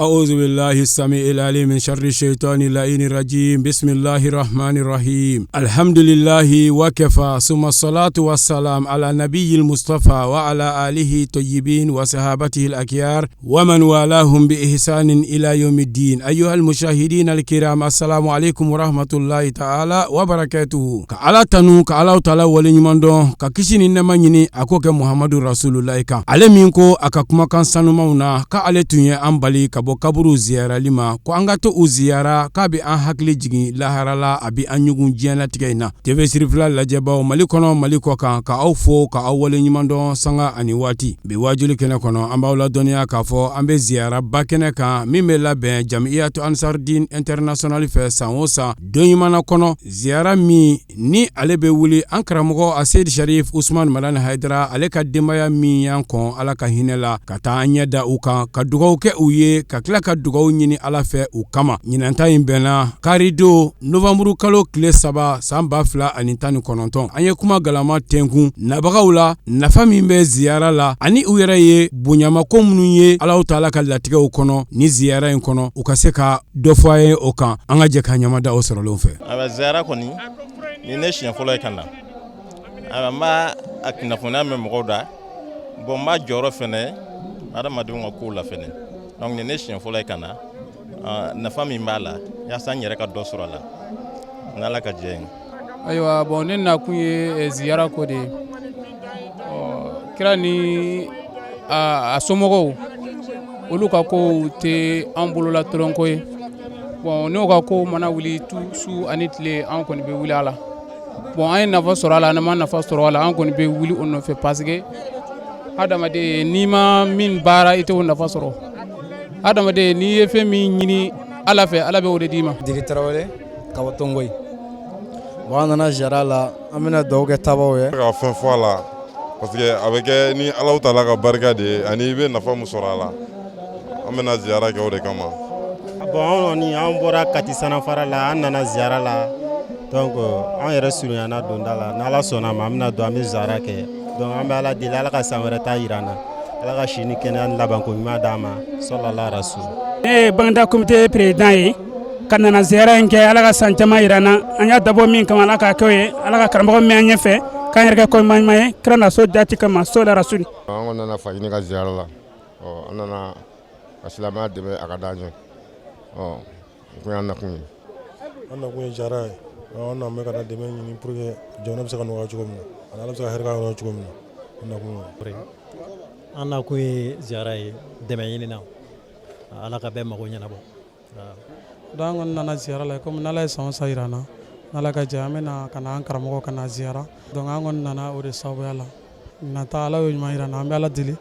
أعوذ بالله السميع العليم من شر الشيطان اللعين الرجيم. بسم الله الرحمن الرحيم. الحمد لله وكفى، ثم الصلاة والسلام على نبي المصطفى وعلى آله الطيبين وصحابته الأخيار ومن والاهم بإحسان إلى يوم الدين. أيها المشاهدين الكرام، السلام عليكم ورحمة الله تعالى وبركاته. Ka Ala tanu, ka Ala taala waleɲuman dɔn, ka kisi ni nɛɛma ɲini a k'o kɛ Muhamadu Rasulullahi kan, ale min ko a ka kumakan sanumanw na k'ale tun ye an bali ka bɔ kaburu ziyarali ma, ko an ka to u ziyara, k'a bɛ an hakili jigin lahara la, a bɛ an ɲugun diɲɛlatigɛ in na. TV Sirifila lajɛbaw, Mali kɔnɔ, Mali kɔ kan, ka aw fo, ka aw waleɲuman dɔn sanga ani waati. Bi wajuli kɛnɛ kɔnɔ, an b'aw ladɔnniya k'a fɔ an bɛ ziyara ba kɛnɛ kan min bɛ labɛn Jamiyatu Ansardin International fɛ san o san don ɲuman kɔnɔ, ziyara min ni ale bɛ wuli an karamɔgɔ Aseyidi Sharif Usman Madani Hayidara, ale ka denbaya min y'an kɔn Ala ka hinɛ la, ka taa an ɲɛ da u kan, ka dugawu kɛ u ye, ka tila ka dugawu ɲini Ala fɛ u kama. Ɲinanta in bɛnna karidon novanburu kalo tile 3 san 2019. An ye kuma galama tɛnkun nabagaw la, nafa min bɛ ziyara la, ani u yɛrɛ ye bonyamako minnu ye Alahu taala ka latigɛw kɔnɔ ni ziyara in kɔnɔ, u ka se ka dɔ fɔ an ye o kan. An ka jɛ ka ɲamada o sɔrɔlenw fɛ. A ziyara kɔni, ni ne siɲɛ fɔlɔ ye ka na, a n b'a a kunnafoniya mɛn mɔgɔw da. Bon, n b'a jɔyɔrɔ fɛnɛ adamadenw ka kow la fɛnɛ. Donc ni ne siɲɛ fɔlɔ ye ka na, nafa min b'a la, yaasa n yɛrɛ ka dɔ sɔrɔ a la, n'Ala ka jɛ ye. Ayiwa, bon, ne nakun ye ziyara ko de ye. Kira ni a somɔgɔw, olu ka kow tɛ an bolola tɔlɔnko ye. Bon, n'o ka kow mana wuli tu su ani tile, an kɔni bɛ wuli a la. Bon, an ye nafa sɔrɔ a la, an ma nafa sɔrɔ a la, an kɔni bɛ wuli o nɔfɛ, parce que hadamaden, n'i ma min baara, i t'o nafa sɔrɔ. Hadamaden, n'i ye fɛn min ɲini Ala fɛ, Ala bɛ o de d'i ma. Diri Tarawele ka bɔ Tongoyi. Bon, an nana ziyara la, an bɛna dugawu kɛ tabaw ye. Ka fɛn fɔ a la, parce que a bɛ kɛ ni Alahu taala ka barika de ye, ani i bɛ nafa min sɔrɔ a la. An bɛna ziyara kɛ o de kama. Bon, an kɔni, an bɔra Kati Sanafara la, an nana ziyara la. Donc an yɛrɛ surunyana donda la. N'Ala sɔnna ma, an bɛna don, an bɛ ziyara kɛ. Donc an bɛ Ala deli, Ala ka san wɛrɛ ta yira an na, Ala ka si ni kɛnɛya ni labanko ɲuman d'an ma. Sɔlala rasul. Ne ye Banginda comité président ye, ka nana ziyara in kɛ. Ala ka san caman yira an na. An y'a dabɔ min kama, Ala k'a kɛ o ye. Ala ka karamɔgɔ min an ɲɛfɛ, k'an yɛrɛ kɛ ko ɲuman ye kira na so jati kama, so la rasul. An kɔni nana Fajini ka ziyara la. Ɔ, an nana ka silamɛya dɛmɛ, a ka d'an ye. Ɔ, o kun y'an nakun ye. An nakun ye ziyara ye. An na bɛ ka na dɛmɛ ɲini pour que jamana bɛ se ka nɔgɔya cogo min na, ani Ala bɛ se ka hɛrɛ k'an yɔrɔ cogo min na. An nakun ye. An nakun ye ziyara ye, dɛmɛ ɲini na, Ala ka bɛɛ mago ɲɛnabɔ. Donc an kɔni nana ziyara la, komi n'Ala ye san o san yira an na, n'Ala ka jɛ, an bɛ na ka na an karamɔgɔ ka na ziyara. Donc an kɔni nana o de sababuya la. Nata, Ala y'o ɲuman yira an na. An bɛ Ala deli,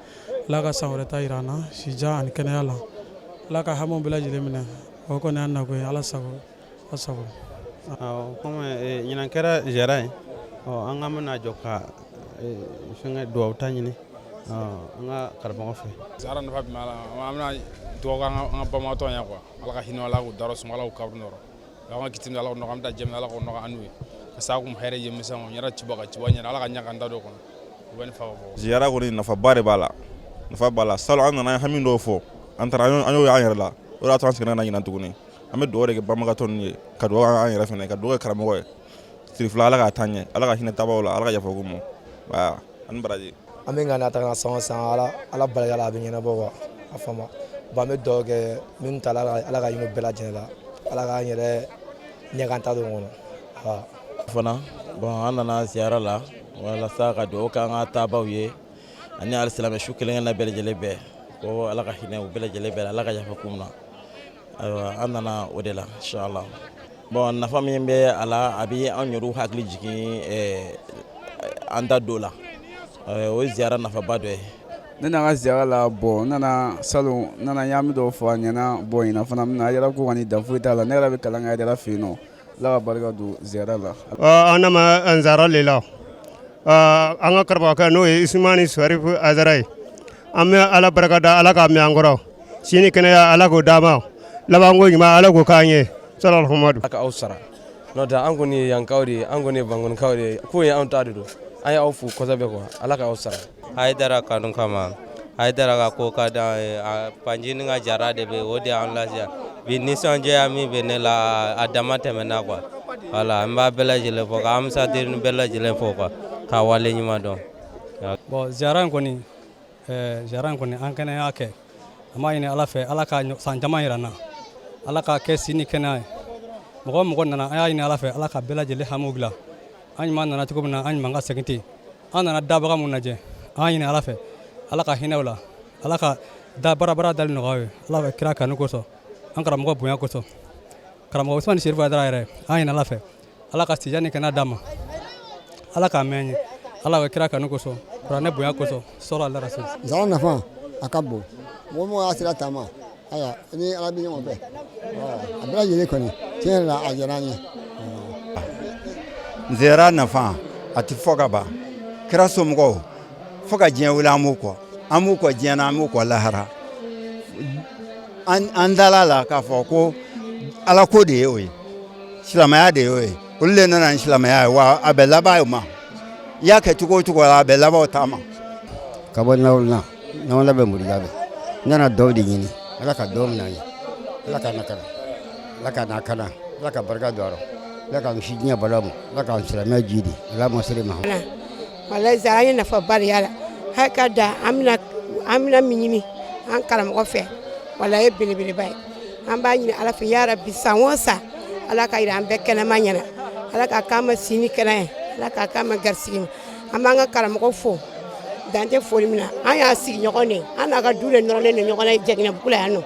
Ala ka san wɛrɛ ta yira an na sijan ani kɛnɛya la. Ala ka hamiw bɛɛ lajɛlen minɛ. O kɔni y'an nakun ye. Ala sago, Ala sago. Awɔ, komi ɲinan kɛra ziyara ye, ɔ, an k'an bɛna jɔ ka fɛnkɛ duwawu ta ɲini an ka karamɔgɔ fɛ. Ziyara nafa jumɛn b'a la? An bɛna dugawu kɛ an ka banbagatɔ ye quoi. Ala ka hinɛ, Ala k'u dayɔrɔ suma, Ala k'u kaburu nɔrɔ. An ka kiti, Ala k'o nɔgɔya. An bɛ taa jɛ, Ala k'o nɔgɔya an n'u ye, ka sa kun hɛrɛ ye misɛn yɛrɛ ciba ka ciba ɲɛna. Ala ka ɲɛ k'an da don o kɔnɔ, u bɛ ni fa bɔ. Ziyara kɔni, nafaba de b'a la, nafa b'a la. Salon, an nana hami dɔw fɔ, an taara, an y'o y'an yɛrɛ la. O de y'a to an seginna ka na ɲinan tuguni. An bɛ dugawu de kɛ banbagatɔ ninnu ye, ka dugawu kɛ an yɛrɛ fɛnɛ, ka dugawu kɛ karamɔgɔ ye Sirifila. Ala k'a taa ɲɛ, Ala ka hinɛ tabaw la, Ala ka yafa k'u ma. Ani baraji. An bɛ ŋaniya ta ka na san o san. Ala, Ala barika la, a bɛ ɲɛnabɔ quoi, a faamu. Bon, an bɛ dugawu kɛ minnu ta la, Ala ka hinɛ bɛɛ lajɛlen la, Ala k'an yɛrɛ ɲɛ k'an ta don kɔnɔ. Fana, bon, an nana ziyara la walasa ka dugawu kɛ an ka taabaw ye, ani alisilamɛ su kelen kelenna bɛɛ lajɛlen bɛɛ, ko Ala ka hinɛ u bɛɛ lajɛlen bɛɛ la, Ala ka yafa k'u ma. Ayiwa, an nana o de la, inshallah. Bon, nafa min bɛ a la, a bɛ an yɛrɛw hakili jigin an da don la. O ye ziyara nafaba dɔ ye. Ne nana ziyara la. Bon, n nana salon, n nana ɲami dɔw fɔ a ɲɛna. Bon, ɲinan fana n bɛna a yɛrɛ ko kɔni dan foyi t'a la. Ne yɛrɛ bɛ kalan kɛ Hayidara fɛ yen nɔ. Ala ka barika don ziyara la. An nama ziyara le la an ka karamɔgɔkɛ, n'o ye Usumani Sarifu Hayidara ye. An bɛ Ala barika da, Ala k'a mɛn an kɔrɔ, si ni kɛnɛya Ala k'o d'an ma, labanko ɲuman Ala k'o k'an ye, salahamadu. Ala ka aw sara, n'o tɛ an kɔni ye yankaw de ye, an kɔni ye Bankonikaw de ye, ko ye anw ta de don. An y'aw fo kosɛbɛ quoi, Ala k'aw sara. Hayidara kanu kama. Hayidara ka ko ka d'an ye, Pancinin ka jara de bɛ, o de y'an lase bi. Nisɔndiya min bɛ ne la, a dama tɛmɛna quoi. Voilà, n b'a bɛɛ lajɛlen fo, ka ambassadeur bɛɛ lajɛlen fo quoi, k'a wale ɲuman dɔn. Bon, ziyara in kɔni, ziyara in kɔni, an kɛnɛ y'a kɛ. An b'a ɲini Ala fɛ, Ala ka san caman yira an na, Ala k'a kɛ si ni kɛnɛya ye. Mɔgɔ o mɔgɔ nana, an y'a ɲini Ala fɛ, Ala ka bɛɛ lajɛlen hamiw dilan. An ɲuman nana cogo min na, an ɲuman ka segin ten. An nana dabaga mun lajɛ, an y'a ɲini Ala fɛ, Ala ka hinɛ u la, Ala ka da barabara dali nɔgɔya ye, Ala ka kira kanu kosɔn, an karamɔgɔ bonya kosɔn, karamɔgɔ Usmani Serifu Hayidara yɛrɛ. An ɲini Ala fɛ, Ala ka sijan ni kɛnɛya d'a ma, Ala k'a mɛn ye, Ala ka kira kanu kosɔn, kuranɛ bonya kosɔn, sɔrɔ ala rasul. Ziyara nafa a ka bon. Mɔgɔ mɔgɔ y'a sira taama, ayiwa, ni Ala bɛ ɲɔgɔn fɛ, a bɛɛ lajɛlen kɔni, tiɲɛ yɛrɛ la, a diyara an ye. Ziyara nafa a tɛ fɔ ka ban. Kira somɔgɔw, fo ka diɲɛ wuli, an b'u kɔ, an b'u kɔ diɲɛ na, an b'u kɔ lahara. An dala la k'a fɔ ko Ala ko de ye o ye, silamɛya de ye o ye. Olu de nana ni silamɛya ye, wa a bɛ laban o ma. I y'a kɛ cogo o cogo la, a bɛ laban o ta ma. Ka bɔ Nawulina, Nawulina bɛ Morijabe. N nana dɔw de ɲini, Ala ka dɔw minɛ an ye, Ala ka na kana, Ala ka na kana, Ala ka barika don a rɔ, Ala k'an kisi diɲɛ bala ma, Ala k'an silamɛya jidi, Ala ma sere ma. Walayi, ziyara ye nafaba de y'a la. Hali ka da an bɛna min ɲini an karamɔgɔ fɛ, walayi, ye belebeleba ye. An b'a ɲini Ala fɛ, yarabi, san o san, Ala ka yira an bɛɛ kɛnɛma ɲɛna, Ala ka k'an ma si ni kɛnɛ ye, Ala ka k'an ma garisigi. An b'an ka karamɔgɔ fo, dan tɛ foli min na. An y'a sigiɲɔgɔn de, an n'a ka du de nɔrɔlen don ɲɔgɔn na Jɛginɛbugu la yan nɔ.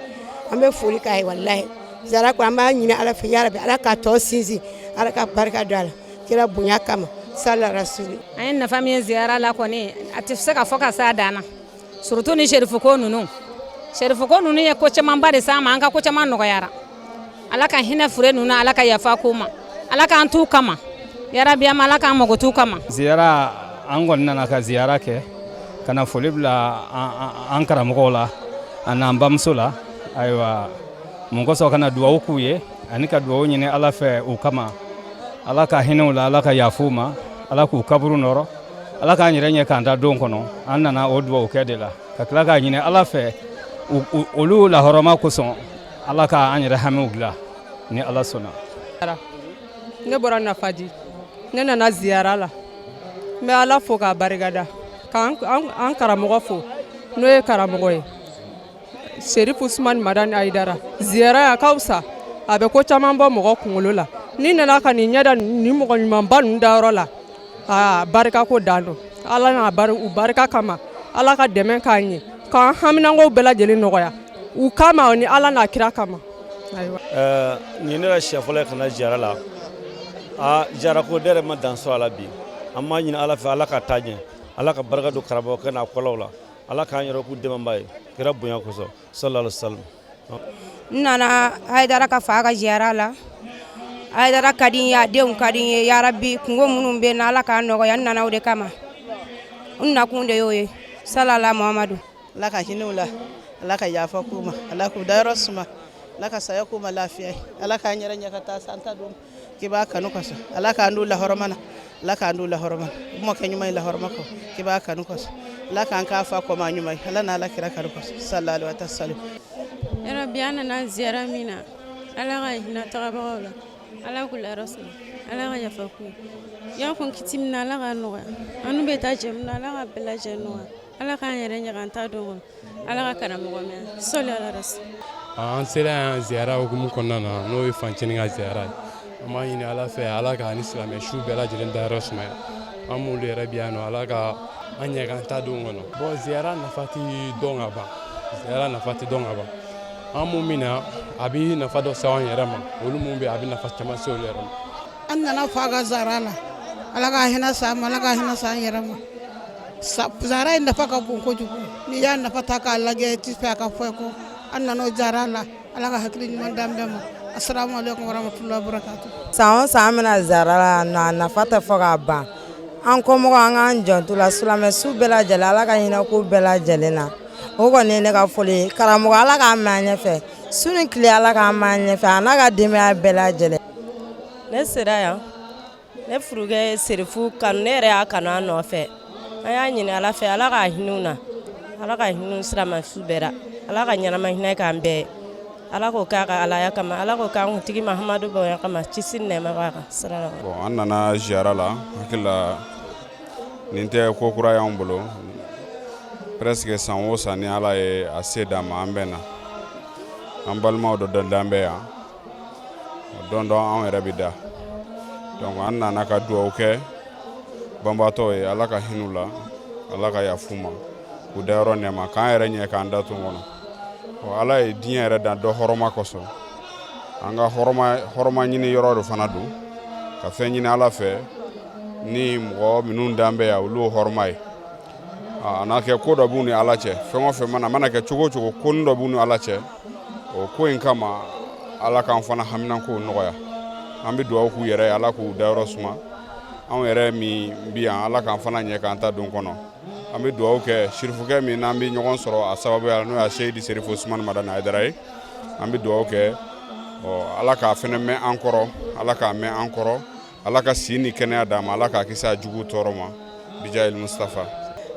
An bɛ foli k'a ye. Walayi, ziyara ko, an b'a ɲini Ala fɛ, yarabi, Ala k'a tɔ sinsin, Ala ka barika don a la, kira bonya kama, sala rasuli. An ye nafa min ye ziyara la kɔni, a tɛ se ka fɔ ka s'a dan na, surtout ni serifuko ninnu. Serifuko ninnu ye ko camanba de s'an ma, an ka ko caman nɔgɔyara. Ala ka hinɛ fure ninnu, Ala ka yafa k'u ma, Ala k'an t'u kama, yarabi, ama Ala k'an mago t'u kama. Ziyara, an kɔni nana ka ziyara kɛ, ka na foli bila an karamɔgɔw la a n'an bamuso la. Ayiwa, mun kosɔn? Ka na duwawu k'u ye ani ka duwawu ɲini Ala fɛ u kama. Ala ka hinɛ u la, Ala ka yafa u ma, Ala k'u kaburu nɔrɔ, Ala k'an yɛrɛ ɲɛ k'an da don kɔnɔ. An nana o duwawu kɛ de la, ka tila k'a ɲini Ala fɛ olu lahɔrɔma kosɔn, Ala k'an yɛrɛ hamiw dilan, ni Ala sɔnna. Ne bɔra Nafaji, ne nana ziyara la. N bɛ Ala fo k'a barikada, k'an an karamɔgɔ fo, n'o ye karamɔgɔ ye Serifu Usumani Madani Hayidara. Ziyara a ka fisa, a bɛ ko caman bɔ mɔgɔ kunkolo la. N'i nana ka n'i ɲɛda nin mɔgɔ ɲumanba ninnu dayɔrɔ la, aa, barika ko dan don. Ala n'a bari u barika kama, Ala ka dɛmɛ k'an ye, k'an haminankow bɛɛ lajɛlen nɔgɔya u kama, ni Ala n'a kira kama. Ayiwa, nin ne ka siɲɛ fɔlɔ ye ka na ziyara la. Aa, ziyara ko, ne yɛrɛ ma dan sɔrɔ a la bi. An b'a ɲini Ala fɛ, Ala ka taa ɲɛ, Ala ka barika don karamɔgɔkɛ n'a kɔlaw la, Ala k'an yɛrɛ k'u dɛmɛba ye kira bonya kosɔn, sallallahu alaihi wasallam. N nana Hayidara ka fa ka ziyara la. Hayidara ka di n ye, a denw ka di n ye. Yarabi, kungo minnu bɛ n na, Ala k'a nɔgɔya. N nana o de kama, n nakun de y'o ye, salala Muhamadu. Ala ka hinɛ u la, Ala ka yafa k'u ma, Ala k'u dayɔrɔ suma, Ala ka saya k'u ma lafiya ye, Ala k'an yɛrɛ ɲɛ ka taa san ta don k'i b'a kanu kosɔn, Ala k'an d'u lahɔrɔma na, Ala k'an d'u lahɔrɔma na, u mɔkɛ ɲuman ye lahɔrɔma kɔ k'i b'a kanu kosɔn, Ala k'an k'a fa kɔma ɲuman ye, Ala n'Ala kira kanu kosɔn, sallallahu alaihi wa sallam. Yarabi, an nana ziyara min na, Ala ka hinɛ tagabagaw la, Ala k'u layɔrɔ suma, Ala ka yafa k'u ye. Yan kun kiti min na, Ala ka nɔgɔya. An n'u bɛ taa jɛ min na, Ala ka bɛɛ lajɛlen nɔgɔya. Ala k'an yɛrɛ ɲɛ k'an ta don kɔnɔ, Ala ka karamɔgɔ mɛn, sɔli ala rasul. An sera yan ziyara hukumu kɔnɔna na, n'o ye fancinin ka ziyara ye. An b'a ɲini Ala fɛ, Ala ka ni silamɛ su bɛɛ lajɛlen dayɔrɔ sumaya. An m'olu yɛrɛ bi yan nɔ, Ala ka an ɲɛ k'an ta don kɔnɔ. Bon, ziyara nafa tɛ dɔn ka ban, ziyara nafa tɛ dɔn ka ban. An mun min na, a bɛ nafa dɔ se an yɛrɛ ma, olu mun bɛ, a bɛ nafa caman se olu yɛrɛ ma. An nana fa ka ziyara la. Ala ka hinɛ sa ma, Ala ka hinɛ sa an yɛrɛ ma. Ziyara in nafa ka bon kojugu. N'i y'a nafa ta k'a lajɛ, i tɛ fɛ a ka fɔ ko an nana o ziyara la. Ala ka hakili ɲuman d'an bɛɛ ma. Assalamu alaikum warahmatullahi wabarakatuh. San o san, an bɛna ziyara la nɔ, a nafa tɛ fɔ k'a ban. An kɔmɔgɔ, an k'an janto la, silamɛ su bɛɛ lajɛlen, Ala ka hinɛ ko bɛɛ lajɛlen na. O kɔni ye ne ka foli ye. Karamɔgɔ, Ala k'an mɛn an ɲɛfɛ, su ni tile, Ala k'an mɛn an ɲɛfɛ, a n'a ka denbaya bɛɛ lajɛlen. Ne sera yan, ne furukɛ Serifu kanu, ne yɛrɛ y'a kanu a nɔfɛ. An y'a ɲini Ala fɛ, Ala k'a hinɛ u na. Ala ka hinɛ silamɛ su bɛɛ la. Ala ka ɲɛnama hinɛ k'an bɛɛ ye. Ala k'o k'a ka alaya kama, Ala k'o k'an kuntigi Mahamadu bonya kama, kisi ni nɛɛma b'a kan. Salamu Bon, an nana ziyara la. Hakili la, nin tɛ ko kura y'anw bolo. Presque san o san, ni Ala ye a se d'an ma, an bɛ na. An balimaw dɔ dan bɛ yan, don dɔ anw yɛrɛ bɛ da. Donc an nana ka dugawu kɛ banbaatɔw ye, Ala ka hin'u la, Ala ka yafu ma, k'u dayɔrɔ nɛɛma, k'an yɛrɛ ɲɛ k'an da tun kɔnɔ. Ala ye diɲɛ yɛrɛ dan dɔ hɔrɔma kosɔn. An ka hɔrɔma ɲini yɔrɔ dɔ fana don, ka fɛn ɲini Ala fɛ ni mɔgɔ minnu dan bɛ yan, olu hɔrɔma ye. A n'a kɛ ko dɔ b'u ni Ala cɛ, fɛn o fɛn mana kɛ cogo o cogo, ko dɔ b'u ni Ala cɛ. O ko in kama, Ala k'an fana haminankow nɔgɔya. An bɛ dugawu k'u yɛrɛ ye, Ala k'u dayɔrɔ suma. Anw yɛrɛ min bi yan, Ala k'an fana ɲɛ k'an ta don kɔnɔ. An bɛ dugawu kɛ sirifukɛ min n'an bɛ ɲɔgɔn sɔrɔ a sababuya la, n'o ye Seyidi Serifo Usumani Madani Hayidara ye. An bɛ dugawu kɛ, ɔ, Ala k'a fana mɛn an kɔrɔ, Ala k'a mɛn an kɔrɔ, Ala ka si ni kɛnɛya d'a ma, Ala k'a kisi a jugu tɔɔrɔ ma, bijayil Mustafa.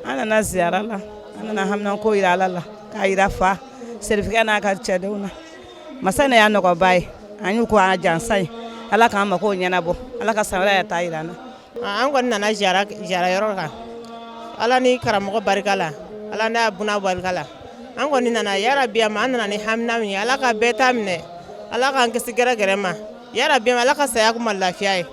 An nana ziyara la, an nana haminanko yira Ala la, k'a yira fa serifukɛ n'a ka cɛdenw na. Masa ne y'a nɔgɔba ye, an y'u ko an jansa ye. Ala k'an mako ɲɛnabɔ, Ala ka san wɛrɛ yɛrɛ ta yira an na. An kɔni nana ziyara yɔrɔ kan, Ala ni karamɔgɔ barika la, Ala n'a buna barika la. An kɔni nana, yarabi a ma, an nana ni hamina min ye, Ala ka bɛɛ ta minɛ, Ala k'an kisi gɛrɛgɛrɛ ma, yarabi Ala ka saya kuma lafiya ye,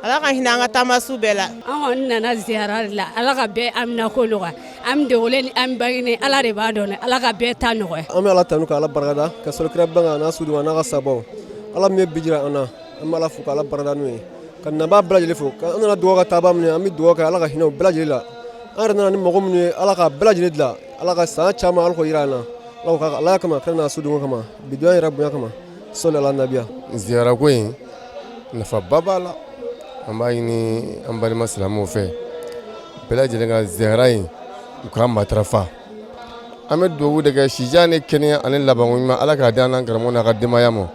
Ala ka hinɛ an ka taama su bɛɛ la. An kɔni nana ziyara de la, Ala ka bɛɛ amina ko nɔgɔya. An dogolen ni an bangenen, Ala de b'a dɔn, Ala ka bɛɛ ta nɔgɔya. An bɛ Ala tanu ka Ala barikada, ka sɔli kira ban n'a sodenw a n'a ka sabaw. Ala min ye bi jira an na, an bɛ Ala fo ka Ala barikada n'o ye, ka nabaa bɛɛ lajɛlen fo. An nana dugawu ka taaba minɛ, an bɛ dugawu kɛ, Ala ka hinɛ u bɛɛ lajɛlen la. An yɛrɛ nana ni mɔgɔ minnu ye, Ala ka bɛɛ lajɛlen dilan, Ala ka san caman, Ala k'o jira an na, Ala ka Ala kama, kira n'a sodenw kama, bi don yɛrɛ bonya kama, sɔli ala nabiya. Ziyara ko in, nafaba b'a la. An b'a ɲini an balima silamɛw fɛ, bɛɛ lajɛlen ka ziyara in u ka matarafa. An bɛ dugawu de kɛ, sijan ni kɛnɛya ani labanko ɲuman, Ala k'a di an n'an karamɔgɔ n'a ka denbaya ma.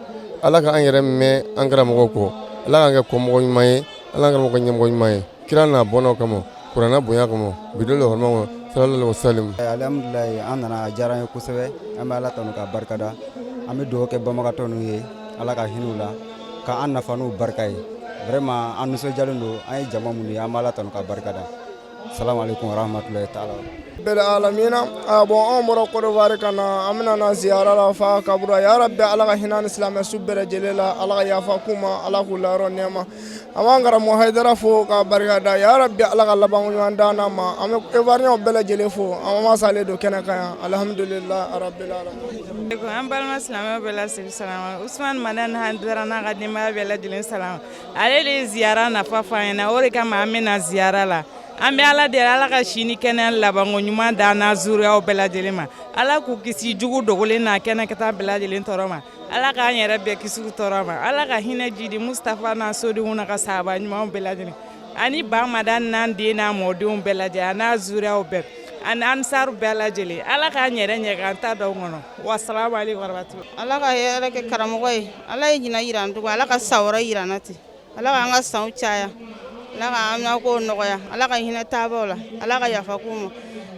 Ala ka an yɛrɛ mɛn an karamɔgɔ kɔ, Ala k'an kɛ kɔmɔgɔ ɲuman ye, Ala k'an karamɔgɔ ɲɛmɔgɔ ɲuman ye, kira n'a bɔnnaw kama, kuranɛ bonya kama, bidon hɔrɔma kɔnɔ, sallallahu alaihi wasallam. Alhamdulilayi, an nana, a diyara an ye kosɛbɛ. An bɛ Ala tanu k'a barikada. An bɛ dugawu kɛ banbagatɔ ninnu ye, Ala ka hinɛ u la, ka an nafa n'u barika ye. Vraiment, an nisɔndiyalen don. An ye jama minnu ye, an bɛ Ala tanu k'a barikada. Salamu alaikum warahmatulahi taala. Bɛɛ alamina. A bon, anw bɔra Côte ka na, an bɛna na ziyara la fa kaburu. Ya rabbi, Ala ka hinɛ ni silamɛ su bɛɛ lajɛlen la, Ala ka yafa k'u ma, Ala k'u layɔrɔ nɛɛma. An b'an karamɔgɔ Hayidara fo k'a barika da. Ya rabbi, Ala ka labanko ɲuman d'an n'a ma. An bɛ Ivoirien bɛɛ lajɛlen fo, an ma salen don kɛnɛ kan yan. Alhamdulillah rabbil alamin. An balima silamɛw bɛɛ laseli salama. Usumani Madani Hayidara n'a ka denbaya bɛɛ lajɛlen salama. Ale de ye ziyara nafa fɔ an ɲɛna, o de kama an bɛna ziyara la. An bɛ Ala deli, Ala ka si ni kɛnɛya labanko ɲuman d'an n'a zuriyaw bɛɛ lajɛlen ma. Ala k'u kisi jugu dogolen n'a kɛnɛkɛta bɛɛ lajɛlen tɔɔrɔ ma. Ala k'an yɛrɛ bɛɛ kisi u tɔɔrɔ ma. Ala ka hinɛ jidi Mustafa n'a sodenw n'a ka sahaba ɲumanw bɛɛ lajɛlen, ani ba Madani n'an den n'a mɔdenw bɛɛ lajɛlen, a n'a zuriyaw bɛɛ, ani ansaru bɛɛ lajɛlen. Ala k'an yɛrɛ ɲɛ k'an ta dɔw kɔnɔ. Wasalamu aleykum warahmatulah. Ala ka hɛrɛ kɛ karamɔgɔ ye. Ala ye ɲinan yira an tugun, Ala ka san wɛrɛ yira an na ten. Ala k'an ka sanw caya, Ala k'an haminankow nɔgɔya, Ala ka hinɛ taabaw la, Ala ka yafa k'u ma,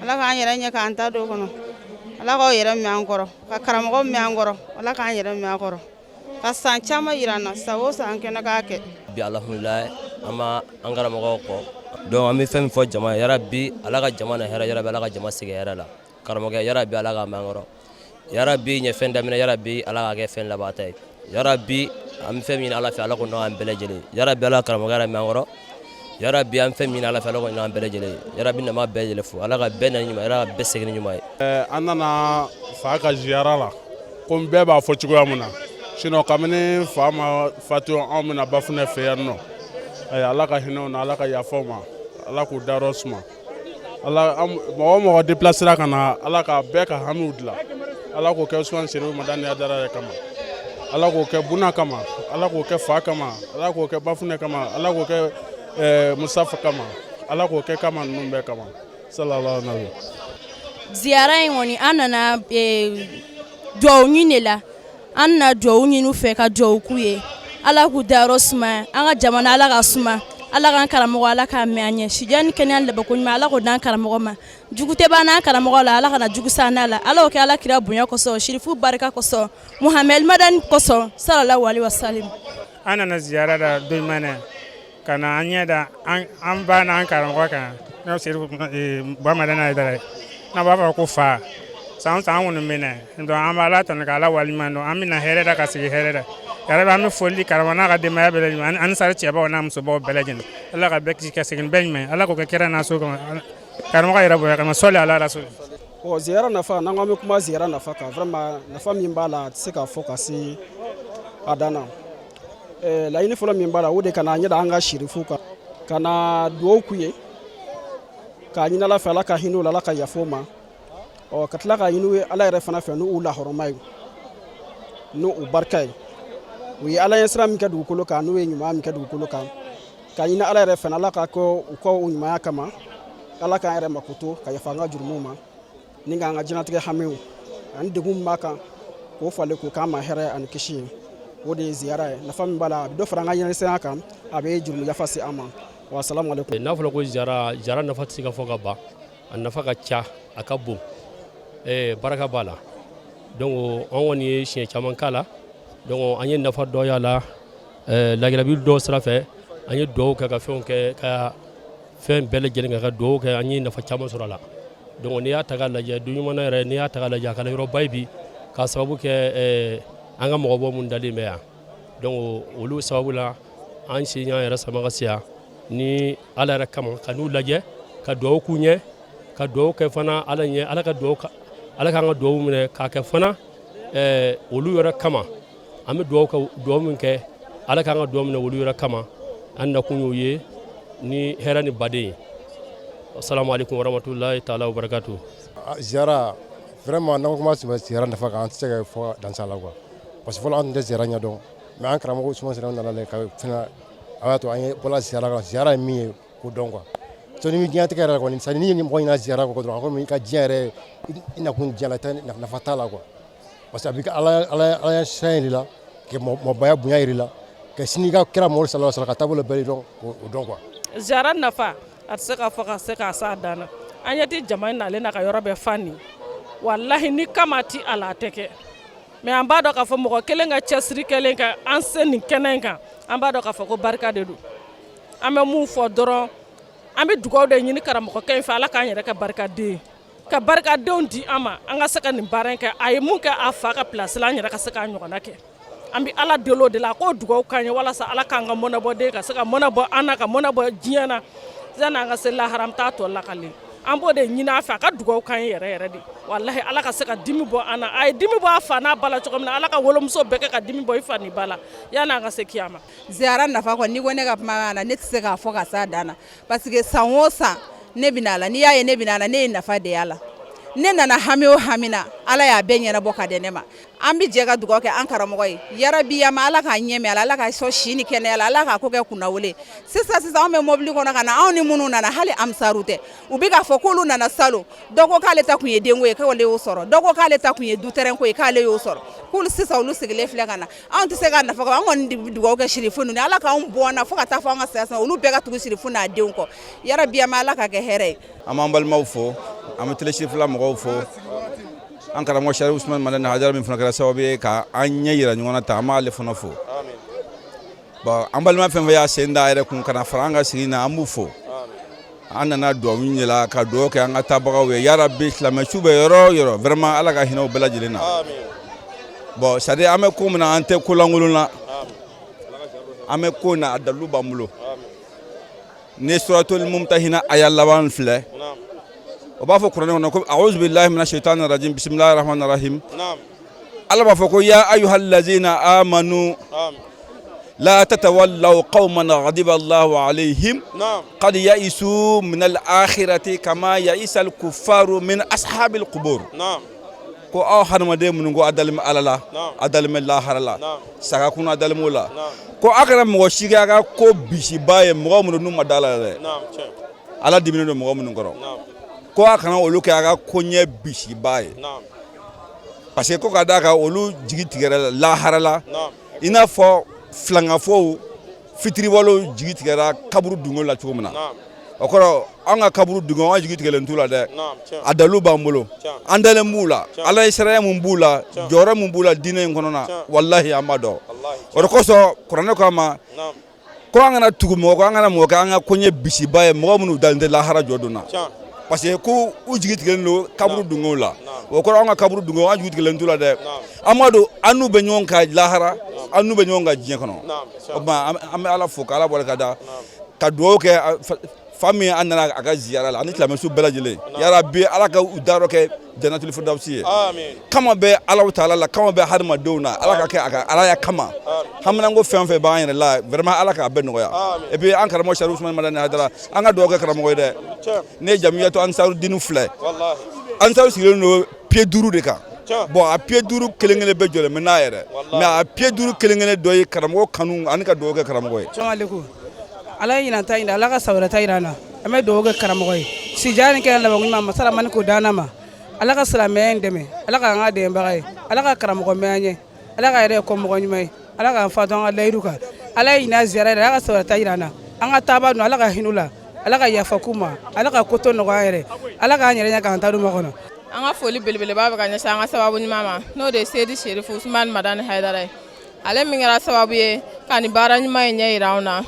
Ala k'an yɛrɛ ɲɛ k'an ta don kɔnɔ, Ala k'aw yɛrɛ mɛn an kɔrɔ, ka karamɔgɔ mɛn an kɔrɔ, Ala k'an yɛrɛ mɛn an kɔrɔ, ka san caman yira an na, san o san an kɛnɛ k'a kɛ. Bi alhamdulilayi, an ma an karamɔgɔw kɔ. Donc an bɛ fɛn min fɔ jama ye, yarabi Ala ka jama na hɛrɛ, yarabi Ala ka jama segin hɛrɛ la. Karamɔgɔkɛ, yarabi Ala ka mɛn an kɔrɔ, yarabi ɲɛ fɛn daminɛ, yarabi Ala ka kɛ fɛn laban ta ye, yarabi an bɛ fɛn min ɲini Ala fɛ, Ala k'o nɔgɔya an bɛɛ lajɛlen, yarabi Ala karamɔgɔkɛ yɛrɛ mɛn an kɔrɔ, yarabi an fɛn min ɲini Ala fɛ, Ala k'o nɔgɔya an bɛɛ lajɛlen, yarabi nama bɛɛ lajɛlen fo, Ala ka bɛɛ na ɲuman, Ala ka bɛɛ segin ni ɲuman ye. An nana fa ka ziyara la, komi bɛɛ b'a fɔ cogoya min na. Sinon kabini fa ma fatu, anw bɛna Bafunɛ fɛ yan nɔ. Ala ka hinɛ u na, Ala ka yafa u ma, Ala k'u dayɔrɔ suma. Ala mɔgɔ o mɔgɔ déplacera ka na, Ala ka bɛɛ ka hamiw dilan. Ala k'o kɛ Usumani Serifu Madani Hayidara yɛrɛ kama, Ala k'o kɛ Buna kama, Ala k'o kɛ fa kama, Ala k'o kɛ Bafunɛ kama, Ala k'o kɛ Mustafa kama, Ala k'o kɛ kama ninnu bɛɛ kama, sallallahu alaihi. Ziyara in kɔni, an nana duwawu ɲini de la. An nana duwawu ɲini u fɛ, ka duwawu k'u ye, Ala k'u dayɔrɔ sumaya. An ka jamana, Ala ka suma. Ala k'an karamɔgɔ, Ala k'a mɛn an ɲɛ, sijan ni kɛnɛya labanko ɲuman, Ala k'o d'an karamɔgɔ ma. Jugu tɛ ban n'an karamɔgɔ la, Ala kana jugu s'an n'a la. Ala k'o kɛ Ala kira bonya kosɔn, sirifu barika kosɔn, Muhamɛd madani kosɔn, sallallahu alaihi wasallam. An nana ziyara la Donimanɛ ka na an ɲɛ da an ba n'an karamɔgɔ kan, n'o Serifu Bamadani Hayidara ye, n'an b'a fɔ ko fa. San o san an kɔni bɛ na, donc an bɛ Ala tanu k'Ala waleɲuman dɔn. An bɛ na hɛrɛ la ka sigi hɛrɛ la. Yarabi, an bɛ foli di karamɔgɔ n'a ka denbaya bɛɛ lajɛlen, ani sari cɛbaw n'a musobaw bɛɛ lajɛlen. Ala ka bɛɛ kisi ka segin bɛɛ ɲuman ye. Ala k'o kɛ kira n'a so kama, karamɔgɔ yɛrɛ bonya kama, sɔli ala rasul. Bon, ziyara nafa, n'an ko an bɛ kuma ziyara nafa kan, vraiment nafa min b'a la, a tɛ se ka fɔ ka se a dan na. Laɲini fɔlɔ min b'a la, o de ka na ɲɛ da an ka sirifu kan, ka na dugawu k'u ye, k'a ɲini Ala fɛ, Ala ka hinɛ u la, Ala ka yafa u ma. Ɔ, ka tila k'a ɲini Ala yɛrɛ fana fɛ, n'u lahɔrɔma ye, n'u barika ye, u ye Ala ɲɛ sira min kɛ dugukolo kan, n'u ye ɲuman min kɛ dugukolo kan, k'a ɲini Ala yɛrɛ fana, Ala ka kɛ u ka o ɲumanya kama, Ala k'an yɛrɛ makoto ka yafa an ka jurumuw ma, ni k'an ka diɲɛlatigɛ hamiw ani degun min b'a kan, k'o falen k'o k'an ma hɛrɛ ani kisi ye. O de ye ziyara ye. Nafa min b'a la, a bɛ dɔ fara an ka ɲɛnasiranya kan, a bɛ jurumu yafa se an ma. Wa salamu aleykum. N'a fɔra ko ziyara, ziyara nafa tɛ se ka fɔ ka ban. A nafa ka ca, a ka bon, baraka b'a la. Donc an kɔni ye siɲɛ caman k'a la. Donc an ye nafa dɔ y'a la, lajarabi dɔw sira fɛ. An ye dugawu kɛ, ka fɛnw kɛ, ka fɛn bɛɛ lajɛlen kɛ, ka dugawu kɛ. An ye nafa caman sɔrɔ a la. Donc n'i y'a ta k'a lajɛ, du ɲuman yɛrɛ, n'i y'a ta k'a lajɛ, a kɛra yɔrɔba ye bi, k'a sababu kɛ an ka mɔgɔbaw minnu dalen bɛ yan. Donc olu sababu la, an si y'an yɛrɛ sama ka se yan ni Ala yɛrɛ kama, ka n'u lajɛ, ka dugawu k'u ɲɛ, ka dugawu kɛ fana Ala ɲɛ, Ala ka dugawu, Ala k'an ka dugawu minɛ, k'a kɛ fana olu yɛrɛ kama. An bɛ dugawu kɛ, dugawu min kɛ, Ala k'an ka dugawu minɛ olu yɛrɛ kama. An nakun y'o ye ni hɛrɛ ni baden ye. Assalamu alaikum warahmatullahi taala wabarakatuh. Ziyara, vraiment, n'an ko kuma ziyara nafa kan, an tɛ se ka fɔ dan la quoi, parce que fɔlɔ an tun tɛ ziyara ɲɛdɔn. Mais an karamɔgɔ Usumani Sinayoko nana ka fɛn a y'a to an ye bɔla ziyara kan, ziyara ye min ye k'o dɔn quoi. So ni diɲɛtigɛ yɛrɛ kɔni, c'est ni mɔgɔ ɲina ziyara kɔ dɔrɔn, a komi i ka diɲɛ yɛrɛ, i nakun diɲɛ la, i nafa t'a la quoi, parce que a b'i ka Ala sira yir'i la, ka mɔgɔbaya bonya yir'i la, ka sini ka kira Mamadu sallallahu alaihi wasallam ka taabolo bɛɛ dɔn, k'o dɔn quoi. Ziyara nafa, a tɛ se ka fɔ ka se k'a s'a dan na. An ɲɛ tɛ jama in nalen na ka yɔrɔ bɛɛ fa nin. Walahi, ni kama ti a la, a tɛ kɛ. Mais an b'a dɔn k'a fɔ mɔgɔ kelen ka cɛsiri kɛlen ka an se nin kɛnɛ in kan, an b'a dɔn k'a fɔ ko barika de don. An bɛ mun fɔ dɔrɔn, an bɛ dugawu de ɲini karamɔgɔkɛ in fɛ, Ala k'an yɛrɛ kɛ barikaden, ka barikadenw di an ma, an ka se ka nin baara in kɛ. A ye mun kɛ a fa ka place la, an yɛrɛ ka se k'a ɲɔgɔnna kɛ. An bɛ Ala deli o de la, a k'o dugawu k'an ye, walasa Ala k'an ka mɔnɛbɔden ka se ka mɔnɛ bɔ an na, ka mɔnɛ bɔ diɲɛ na, yanni an ka se lahara. An t'a tɔ lakale. An b'o de ɲini a fɛ, a ka dugawu k'an ye yɛrɛ yɛrɛ de. Walahi, Ala ka se ka dimi bɔ an na. A ye dimi bɔ a fa n'a ba la cogo min na, Ala ka wolomuso bɛɛ kɛ ka dimi bɔ i fa ni ba la, yanni an ka se kiyama. Ziyara nafa kɔni, n'i ko ne ka kuma na, ne tɛ se k'a fɔ ka s'a dan na, parce que san o san ne bɛ a la. N'i y'a ye ne bɛ a la, ne ye nafa de y'a la. Ne nana hami o hami na, Ala y'a bɛɛ ɲɛnabɔ ka di ne ma. An bɛ jɛ ka dugawu kɛ an karamɔgɔ ye, yarabi ya ma, Ala k'a ɲɛmɛ ala, Ala ka sɔn si ni kɛnɛya la, Ala k'a ko kɛ kunnawolo. Sisan sisan, anw bɛ mobili kɔnɔ ka na, anw ni minnu nana, hali amisaru tɛ, u bɛ k'a fɔ k'olu nana salon. Dɔ ko k'ale ta kun ye denko ye, k'ale y'o sɔrɔ. Dɔ ko k'ale ta kun ye dutɛrɛn ko ye, k'ale y'o sɔrɔ. K'olu sisan olu sigilen filɛ ka na. Anw tɛ se ka nafa, an kɔni dugawu kɛ sirifu ninnu, Ala k'anw bɔ na fo ka taa fɔ an ka saya, olu bɛɛ ka tugu sirifu n'a denw kɔ. Yarabi ya ma, Ala ka kɛ hɛrɛ ye. An b'an balimaw fo, an bɛ Télé Sirifila mɔgɔw fo, an karamɔgɔ Sɛrifu Usumani Madani Hayidara min fana kɛra sababu ye ka an ɲɛ yira ɲɔgɔn na tan, an b'ale fana fo. Bon, an balima fɛn fɛn y'a sen da a yɛrɛ kun ka na fara an ka sigi na, an b'u fo. An nana dugawu ɲini la, ka dugawu kɛ an ka taabagaw ye. Yarabi, silamɛ su bɛ yɔrɔ o yɔrɔ, vraiment Ala ka hinɛ u bɛɛ lajɛlen na. Bon, c'est à dire an bɛ ko min na, an tɛ ko lankolon na, an bɛ ko na, a dalilu b'an bolo. Ni suratul mumtahina aya laban filɛ, o b'a fɔ kuranɛ kɔnɔ ko a'udhu billahi minash shaitani rajim, bismillahir rahmanir rahim. Ala b'a fɔ ko ya ayyuhal ladzina amanu la tatawallaw qauman ghadiba Allahu alayhim qad ya'isu min al-akhirati kama ya'isa al-kuffaru min ashabil qubur. Ko aw hadamaden minnu ko a dalen bɛ Ala la, a dalen bɛ lahara la, saga kunna a dalen b'o la, ko a kana mɔgɔ si kɛ a ka ko bisiba ye, mɔgɔ minnu n'u ma da la dɛ, Ala diminen don mɔgɔ minnu kɔrɔ, ko a kana olu kɛ a ka koɲɛ bisiba ye, parce que ko ka d'a kan, olu jigi tigɛra lahara la, i n'a fɔ filankafow fitiriwalew jigi tigɛra kaburu dungo la cogo min na, o kɔrɔ an ka kaburu dungo, an jigi tigɛlen t'u la dɛ. A dalilu b'an bolo, an dalen b'u la. Ala ye sariya mun b'u la, jɔyɔrɔ mun b'u la diinɛ in kɔnɔ na, walahi an b'a dɔn. O de kosɔn kuranɛ ko an ma ko an kana tugu mɔgɔ kɔ, an kana mɔgɔ kɛ an ka koɲɛ bisiba ye, mɔgɔ minnu dalen tɛ lahara jɔ don na, parce que ko u jigi tigɛlen don kaburu dungow la. O kɔrɔ an ka kaburu dungo, an jigi tigɛlen t'u la dɛ. An b'a dɔn an n'u bɛ ɲɔgɔn kan lahara, an n'u bɛ ɲɔgɔn kan diɲɛ kɔnɔ. O tuma an bɛ Ala fo ka Ala barika da, ka dugawu kɛ fa min an nana a ka ziyara la ani silamɛsu bɛɛ lajɛlen. Yarabi, Ala ka u dayɔrɔ kɛ janatuli firdawusi ye. Kama bɛ Ala taala la, kama bɛ hadamadenw na, Ala ka kɛ a ka alaya kama. Haminanko fɛn fɛn b'an yɛrɛ la, vraiment Ala k'a bɛɛ nɔgɔya. Et puis an karamɔgɔ Sarifu Usumani Madani Hayidara, an ka dugawu kɛ karamɔgɔ ye dɛ. Ne ye jamiyatu ansaru dinu filɛ, ansaru sigilen don pied 5 de kan. Bon, a pied 5 kelen kelen bɛɛ jɔlen bɛ n'a yɛrɛ, mais a pied 5 kelen kelen dɔ ye karamɔgɔ kanu ani ka dugawu kɛ karamɔgɔ ye. Salamalekun. Ala ye ɲinan ta yira, Ala ka san wɛrɛ ta yira an na. An bɛ dugawu kɛ karamɔgɔ ye, sija ni kɛnɛ laban ɲuman masa ramani k'o d'an ma. Ala ka silamɛya in dɛmɛ, Ala k'an ka dɛmɛbaga ye, Ala ka karamɔgɔ mɛn an ye, Ala ka yɛrɛ kɔ mɔgɔ ɲuman ye, Ala k'an fa to an ka layidu kan. Ala ye ɲinan ziyara yira, Ala ka san wɛrɛ ta yira an na. An ka taaba ninnu, Ala ka hinɛ u la, Ala ka yafa k'u ma, Ala ka koto nɔgɔya an yɛrɛ, Ala k'an yɛrɛ ɲɛ k'an ta d'u ma kɔnɔ. An ka foli belebeleba bɛ ka ɲɛsin an ka sababu ɲuman ma, n'o de ye Seyidi Serifu Usumani Madani Hayidara ye, ale min kɛra sababu ye ka nin baara ɲuman in ɲɛ yira anw na.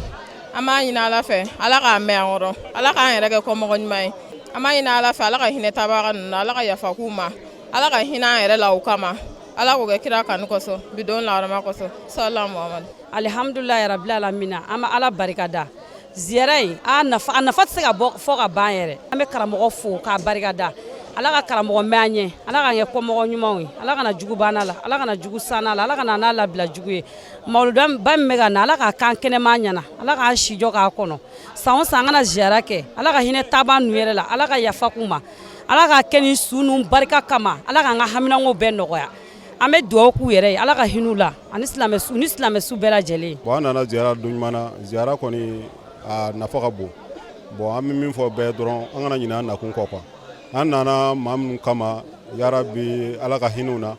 An b'a ɲini Ala fɛ, Ala k'a mɛn an kɔrɔ, Ala k'an yɛrɛ kɛ kɔmɔgɔ ɲuman ye. An b'a ɲini Ala fɛ, Ala ka hinɛ tabaga ninnu na, Ala ka yafa k'u ma, Ala ka hinɛ an yɛrɛ la u kama, Ala k'o kɛ kira kanu kosɔn, bi don lahɔrɔma kosɔn, salamu muhamadu. Alihamdulilayi rabil alamina, an bɛ Ala barika da. Ziyara in a nafa, a nafa tɛ se ka bɔ fɔ ka ban yɛrɛ. An bɛ karamɔgɔ fo k'a barika da. Ala ka karamɔgɔ mɛn an ɲɛ, Ala k'an kɛ kɔmɔgɔ ɲumanw ye, Ala kana jugu banna la, Ala kana jugu sanna la, Ala kana n'a labila jugu ye. Mawuluda ba min bɛ ka na, Ala k'a kan kɛnɛma ɲɛna, Ala k'an sijɔ k'a kɔnɔ. San o san an kana ziyara kɛ, Ala ka hinɛ taaba ninnu yɛrɛ la, Ala ka yafa k'u ma, Ala k'a kɛ ni su ninnu barika kama, Ala k'an ka haminanko bɛɛ nɔgɔya. An bɛ dugawu k'u yɛrɛ ye, Ala ka hinɛ u la ani silamɛ ni silamɛ su bɛɛ lajɛlen. Bon, an nana ziyara don ɲuman na. Ziyara kɔni, a nafa ka bon. Bon, an bɛ min fɔ bɛɛ dɔrɔn, an kana ɲinɛ an nakun kɔ quoi. An nana maa minnu kama, yarabi Ala ka hinɛ u na.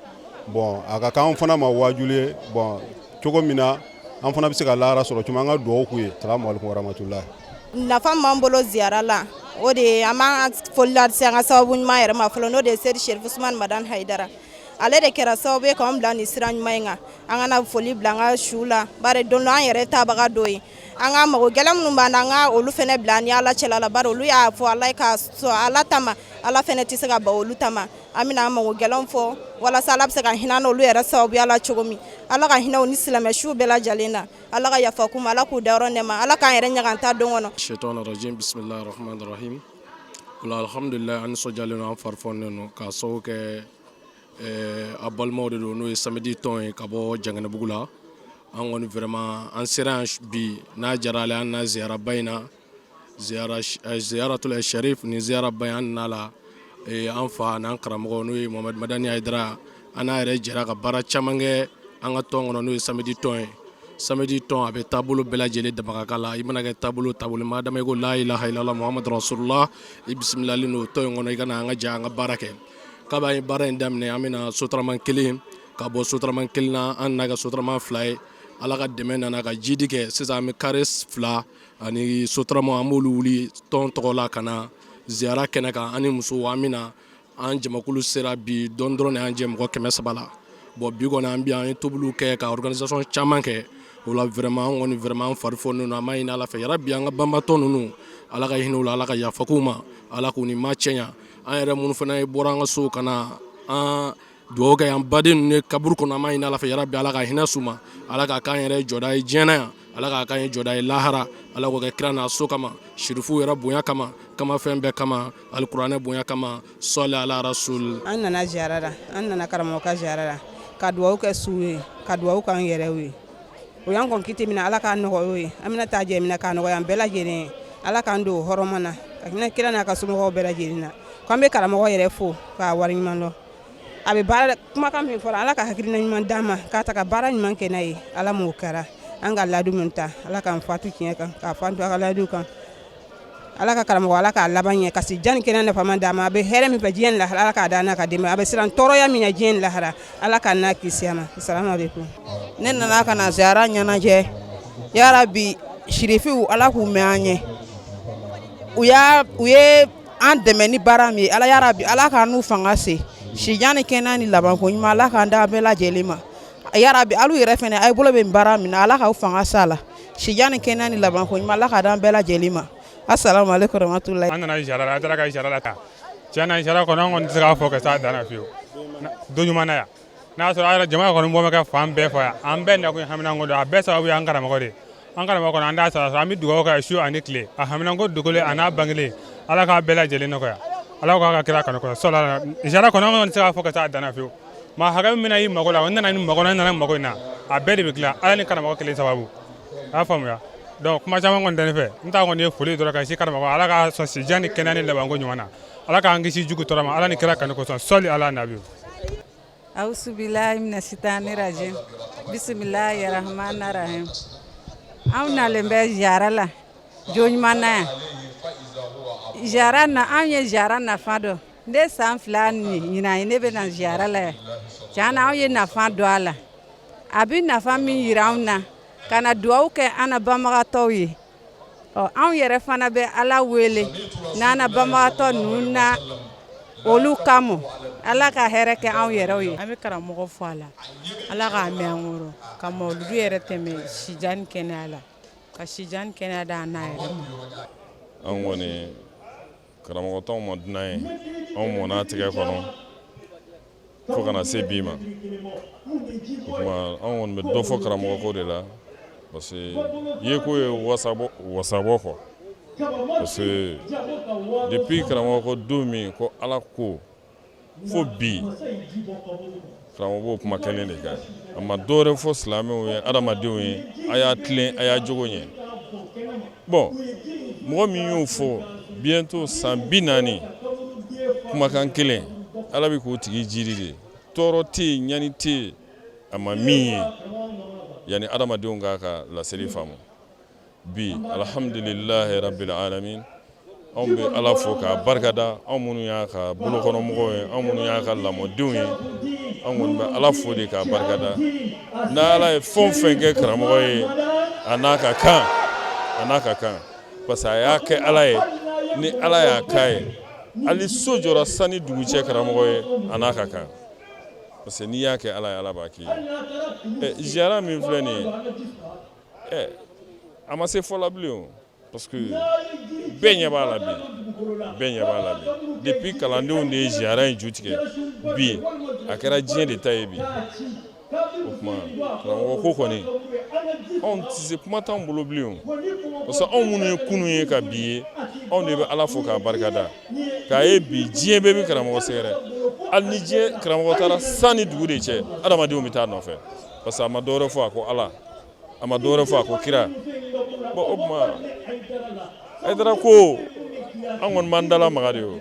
Bon, a ka kan fana ma wajuli ye. Bon, cogo min na an fana bɛ se ka lahara sɔrɔ cogo min, an ka dugawu k'u ye. Salamu aleykum warahmatulahi. Nafa min b'an bolo ziyara la, o de ye an b'an ka foli lase an ka sababu ɲuman yɛrɛ ma fɔlɔ, n'o de ye Seyidi Serifu Usumani Madani Hayidara. Ale de kɛra sababu ye k'an bila nin sira ɲuman in kan. An kana foli bila an ka su la, bari don dɔ an yɛrɛ tabaga dɔ ye. An ka mago gɛlɛn minnu b'an na, an ka olu fana bila ni Ala cɛla la, bari olu y'a fɔ Ala ye ka sɔn Ala ta ma, Ala fana tɛ se ka ban olu ta ma. An bɛna an mago gɛlɛnw fɔ walasa Ala bɛ se ka hinɛ an n'olu yɛrɛ sababuya la cogo min. Ala ka hinɛ u ni silamɛ su bɛɛ lajɛlen na. Ala ka yafa k'u ma, Ala k'u dayɔrɔ nɛɛma, Ala k'an yɛrɛ ɲaga an ta don kɔnɔ. Shaitan rajim, bismillahir rahmanir rahim. O la, alhamdulillah, an nisɔndiyalen don, an fari fɔnnen don k'a sababu kɛ a balimaw de don, n'o ye samedi tɔn ye ka bɔ Janginɛbugu la. An kɔni vraiment an sera yan bi n'a diyara Ala ye, an na ziyaraba in na, ziyara ziyaratul sharif. Ni ziyaraba in, an nana la an fa n'an karamɔgɔ, n'o ye Mohamed Madani Hayidara. An n'a yɛrɛ jɛra ka baara caman kɛ an ka tɔn kɔnɔ, n'o ye samedi tɔn ye. Samedi tɔn, a bɛ taabolo bɛɛ lajɛlen dabagaka la. I mana kɛ taabolo taabolo, ma dama i ko la ilaha illallah muhammadu rasulullah, i bisimilalen don tɔn in kɔnɔ. I ka na an ka jɛ an ka baara kɛ. Kabi an ye baara in daminɛ, an bɛna sotarama kelen ka bɔ sotarama kelen na, an nana kɛ sotarama 2 ye. Ala ka dɛmɛ nana ka jidi kɛ. Sisan an bɛ kare 2 ani sotarama, an b'olu wuli tɔn tɔgɔ la ka na ziyara kɛnɛ kan. An ni musow, an bɛna an jamakulu sera bi dɔn dɔrɔn de, y'an jɛ mɔgɔ 300 la. Bon, bi kɔni an bi an ye tobiliw kɛ ka organisation caman kɛ. O la, vraiment an kɔni vraiment an fari fɔnnen don. An b'a ɲini Ala fɛ, yarabi an ka banbatɔ ninnu, Ala ka hinɛ u la, Ala ka yafa k'u ma, Ala k'u ni maa cɛɲa. An yɛrɛ minnu fana ye bɔra an ka so ka na an dugawu kɛ an baden ninnu ye kaburu kɔnɔ, an b'a ɲini Ala fɛ, yarabi Ala ka hinɛ s'u ma, Ala k'a k'an yɛrɛ jɔda ye diɲɛ na yan, Ala k'a k'an ye jɔda ye lahara, Ala k'o kɛ kira n'a so kama, sirifuw yɛrɛ bonya kama, kama fɛn bɛɛ kama, alikuranɛ bonya kama, sɔli ala rasul. An nana ziyara la, an nana karamɔgɔ ka ziyara la ka dugawu kɛ suw ye, ka dugawu k'an yɛrɛw ye. O y'an kɔn kiti min na, Ala k'a nɔgɔya o ye. An bɛna taa jɛ min na, k'a nɔgɔya an bɛɛ lajɛlen ye. Ala k'an don hɔrɔma na, ka hinɛ kira n'a ka somɔgɔw bɛɛ lajɛlen na. K'an bɛ karamɔgɔ yɛrɛ fo k'a waleɲuman dɔn. A bɛ baara kumakan min fɔra, Ala ka hakilina ɲuman d'an ma k'a ta ka baara ɲuman kɛ n'a ye. Ala m'o kɛra an ka ladu min ta, Ala k'an fatu tiɲɛ kan, k'a fatu a ka ladu kan. Ala ka karamɔgɔ, Ala k'a laban ɲɛ ka si jan ni kɛnɛ nafama d'a ma. A bɛ hɛrɛ min fɛ diɲɛ ni lahara, Ala k'a d'a n'a ka denbaya. A bɛ siran tɔɔrɔya min ɲɛ diɲɛ ni lahara, Ala k'a n'a kisi a ma. Salamu aleykum. Ne nana ka na ziyara ɲɛnajɛ. Yarabi, sirifiw, Ala k'u mɛn an ɲɛ. U ye an dɛmɛ ni baara min ye, Ala, yarabi, Ala k'an n'u fanga se. Sijan ni kɛnɛya ni labanko ɲuman, Ala k'an da bɛɛ lajɛlen ma. Yarabi, alu yɛrɛ fɛnɛ, a ye bolo bɛ nin baara min na, Ala k'aw fanga s'a la. Sijan ni kɛnɛya ni labanko ɲuman, Ala k'a d'an bɛɛ lajɛlen ma. Assalamu alaikum warahmatullahi. An nana ziyara la, an taara ka ziyara la ta. Tiɲɛ na, ziyara kɔni, an kɔni tɛ se k'a fɔ ka s'a dan na fiyewu. Don ɲuman na yan n'a y'a sɔrɔ a yɛrɛ jama kɔni bɔ bɛ kɛ fan bɛɛ fɛ yan. An bɛɛ nakun ye haminanko don. A bɛɛ sababu ye an karamɔgɔ de ye. An karamɔgɔ kɔni, an t'a sara sɔrɔ. An bɛ dugawu kɛ su ani tile. A haminanko dogolen a n'a bangelen, Ala k'a bɛɛ lajɛlen nɔgɔya. Ala k'a ka kira kanu kɔnɔ sɔla. Ziyara kɔni, an kɔni tɛ se k'a fɔ ka s'a dan na fiyewu. Maa hakɛ min bɛna i mago la, o nana ni mago la, nana mago in na, a bɛɛ de bɛ dilan Ala ni karamɔgɔ kelen sababu. A y'a faamuya? Donc kuma caman kɔni tɛ ne fɛ. N ta kɔni ye foli dɔrɔn ka si karamɔgɔ. Ala ka sɔn sijan ni kɛnɛya ni labanko ɲuman na. Ala k'an kisi jugu tɔɔrɔ ma, Ala ni kira kanu kosɔn. Sɔli ala nabi. Ausubilahi mina sitani rajim, bisimilahi rahmani rahim. Anw nalen bɛ ziyara la jo ɲuman na yan. Ziyara na, anw ye ziyara nafa dɔn. Ne san 2 ni ɲinan ye ne bɛ na ziyara la yan. Tiɲɛ na, anw ye nafa dɔn a la. A bɛ nafa min yira anw na, ka na dugawu kɛ an na banbagatɔw ye. Ɔ, anw yɛrɛ fana bɛ Ala wele n'an na banbagatɔ ninnu na olu kama. Ala ka hɛrɛ kɛ anw yɛrɛw ye. An bɛ karamɔgɔ fo a la, Ala k'a mɛn an kɔrɔ, ka mawuludu yɛrɛ tɛmɛ sijan ni kɛnɛya la, ka sijan ni kɛnɛya d'an n'a yɛrɛ ma. An kɔni karamɔgɔ t'anw ma dunan ye, anw mɔna a tigɛ kɔnɔ fo kana se bi ma. O tuma anw kɔni bɛ dɔ fɔ karamɔgɔ ko de la, parce que yeko ye wasabɔ wasabɔ kɔ, parce que depuis karamɔgɔ ko don min ko Ala ko fo bi, karamɔgɔ b'o kuma kelen de kan. A ma dɔwɛrɛ fɔ silamɛw ye, adamadenw ye, a y'a tilen, a y'a jogo ɲɛ. Bon, mɔgɔ min y'o fɔ bientôt san 40, kumakan kelen, Ala bɛ k'o tigi jiri de. Tɔɔrɔ tɛ yen, ɲani tɛ yen a ma min ye yanni adamadenw k'a ka laseli faamu. Bi alhamdulilahi rabbil alamin, anw bɛ Ala fo k'a barikada. Anw minnu y'a ka bolokɔnɔmɔgɔw ye, anw minnu y'a ka lamɔdenw ye, anw kɔni bɛ Ala fo de k'a barikada. N'a Ala ye fɛn o fɛn kɛ karamɔgɔ ye, a n'a ka kan, a n'a ka kan, parce que a y'a kɛ Ala ye. Ni Ala y'a k'a ye, hali so jɔra san ni dugu cɛ karamɔgɔ ye, a n'a ka kan, parce que n'i y'a kɛ Ala ye, Ala b'a k'i ye. Ɛ, ziyara min filɛ nin ye, ɛ, a ma se fɔ la bilen o, parce que bɛɛ ɲɛ b'a la bi, bɛɛ ɲɛ b'a la bi. Depuis kalandenw de ye ziyara in ju tigɛ, bi a kɛra diɲɛ de ta ye bi. O tuma karamɔgɔ ko kɔni, anw tɛ se, kuma t'anw bolo bilen o, parce que anw minnu ye kunun ye ka bi ye, anw de bɛ Ala fo k'a barikada k'a ye bi diɲɛ bɛɛ bɛ karamɔgɔ sɛgɛrɛ. Hali ni diɲɛ karamɔgɔ taara san ni dugu de cɛ, adamadenw bɛ taa nɔfɛ, parce que a ma dɔwɛrɛ fɔ, a ko Ala, a ma dɔwɛrɛ fɔ, a ko kira. Bon, o tuma Hayidara ko, an kɔni b'an dala maga de o,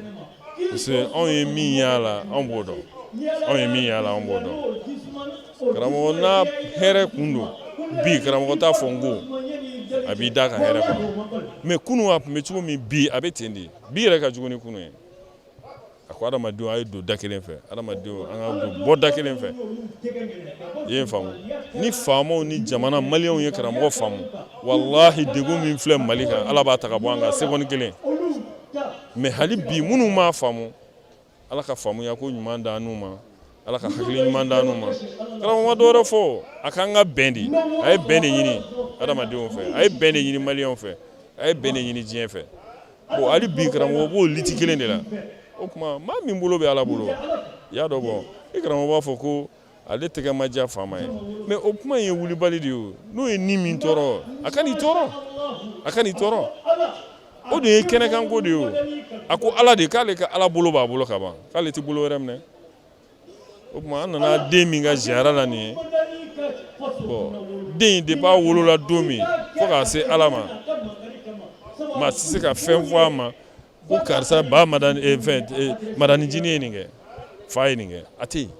parce que anw ye min y'a la, anw b'o dɔn. Anw ye min y'a la, anw b'o dɔn. Karamɔgɔ n'a hɛrɛ kun don bi, karamɔgɔ t'a fɔ n ko a b'i da ka hɛrɛ kɔnɔ. Mais kunun a tun bɛ cogo min, bi a bɛ ten de. Bi yɛrɛ ka jugu ni kunun ye. A ko adamadenw, a ye don da kelen fɛ, adamadenw, an ka don bɔ da kelen fɛ. I ye n faamu? Ni faamaw ni jamana maliyɛnw ye karamɔgɔ faamu, walahi, degun min filɛ Mali kan, Ala b'a ta ka bɔ an kan seconde kelen. Mais hali bi minnu m'a faamu, Ala ka faamuya ko ɲuman d'an n'u ma, Ala ka hakili ɲuman d'an n'u ma. Karamɔgɔ ma dɔwɛrɛ fɔ, a k'an ka bɛn de. A ye bɛn de ɲini adamadenw fɛ, a ye bɛn de ɲini maliyɛnw fɛ, a ye bɛn de ɲini diɲɛ fɛ. Bon, hali bi karamɔgɔ b'o lutte kelen de la. O tuma maa min bolo bɛ Ala bolo, i y'a dɔn. Bɔn, i karamɔgɔ b'a fɔ ko ale tɛgɛ ma diya faama ye, mais o kuma in ye wulibali de ye. N'o ye ni min tɔɔrɔ, a ka n'i tɔɔrɔ, a ka n'i tɔɔrɔ. O de ye kɛnɛkanko de ye. O a ko Ala de k'ale ka Ala bolo b'a bolo ka ban, k'ale tɛ bolo wɛrɛ minɛ. O tuma an nana den min ka ziyara la nin ye, bon, den in depuis a wolola don min fo k'a se Ala ma, maa tɛ se ka fɛn fɔ a ma ko karisa ba Madani, fɛn Madani jini ye nin kɛ, fa ye nin kɛ. A tɛ yen.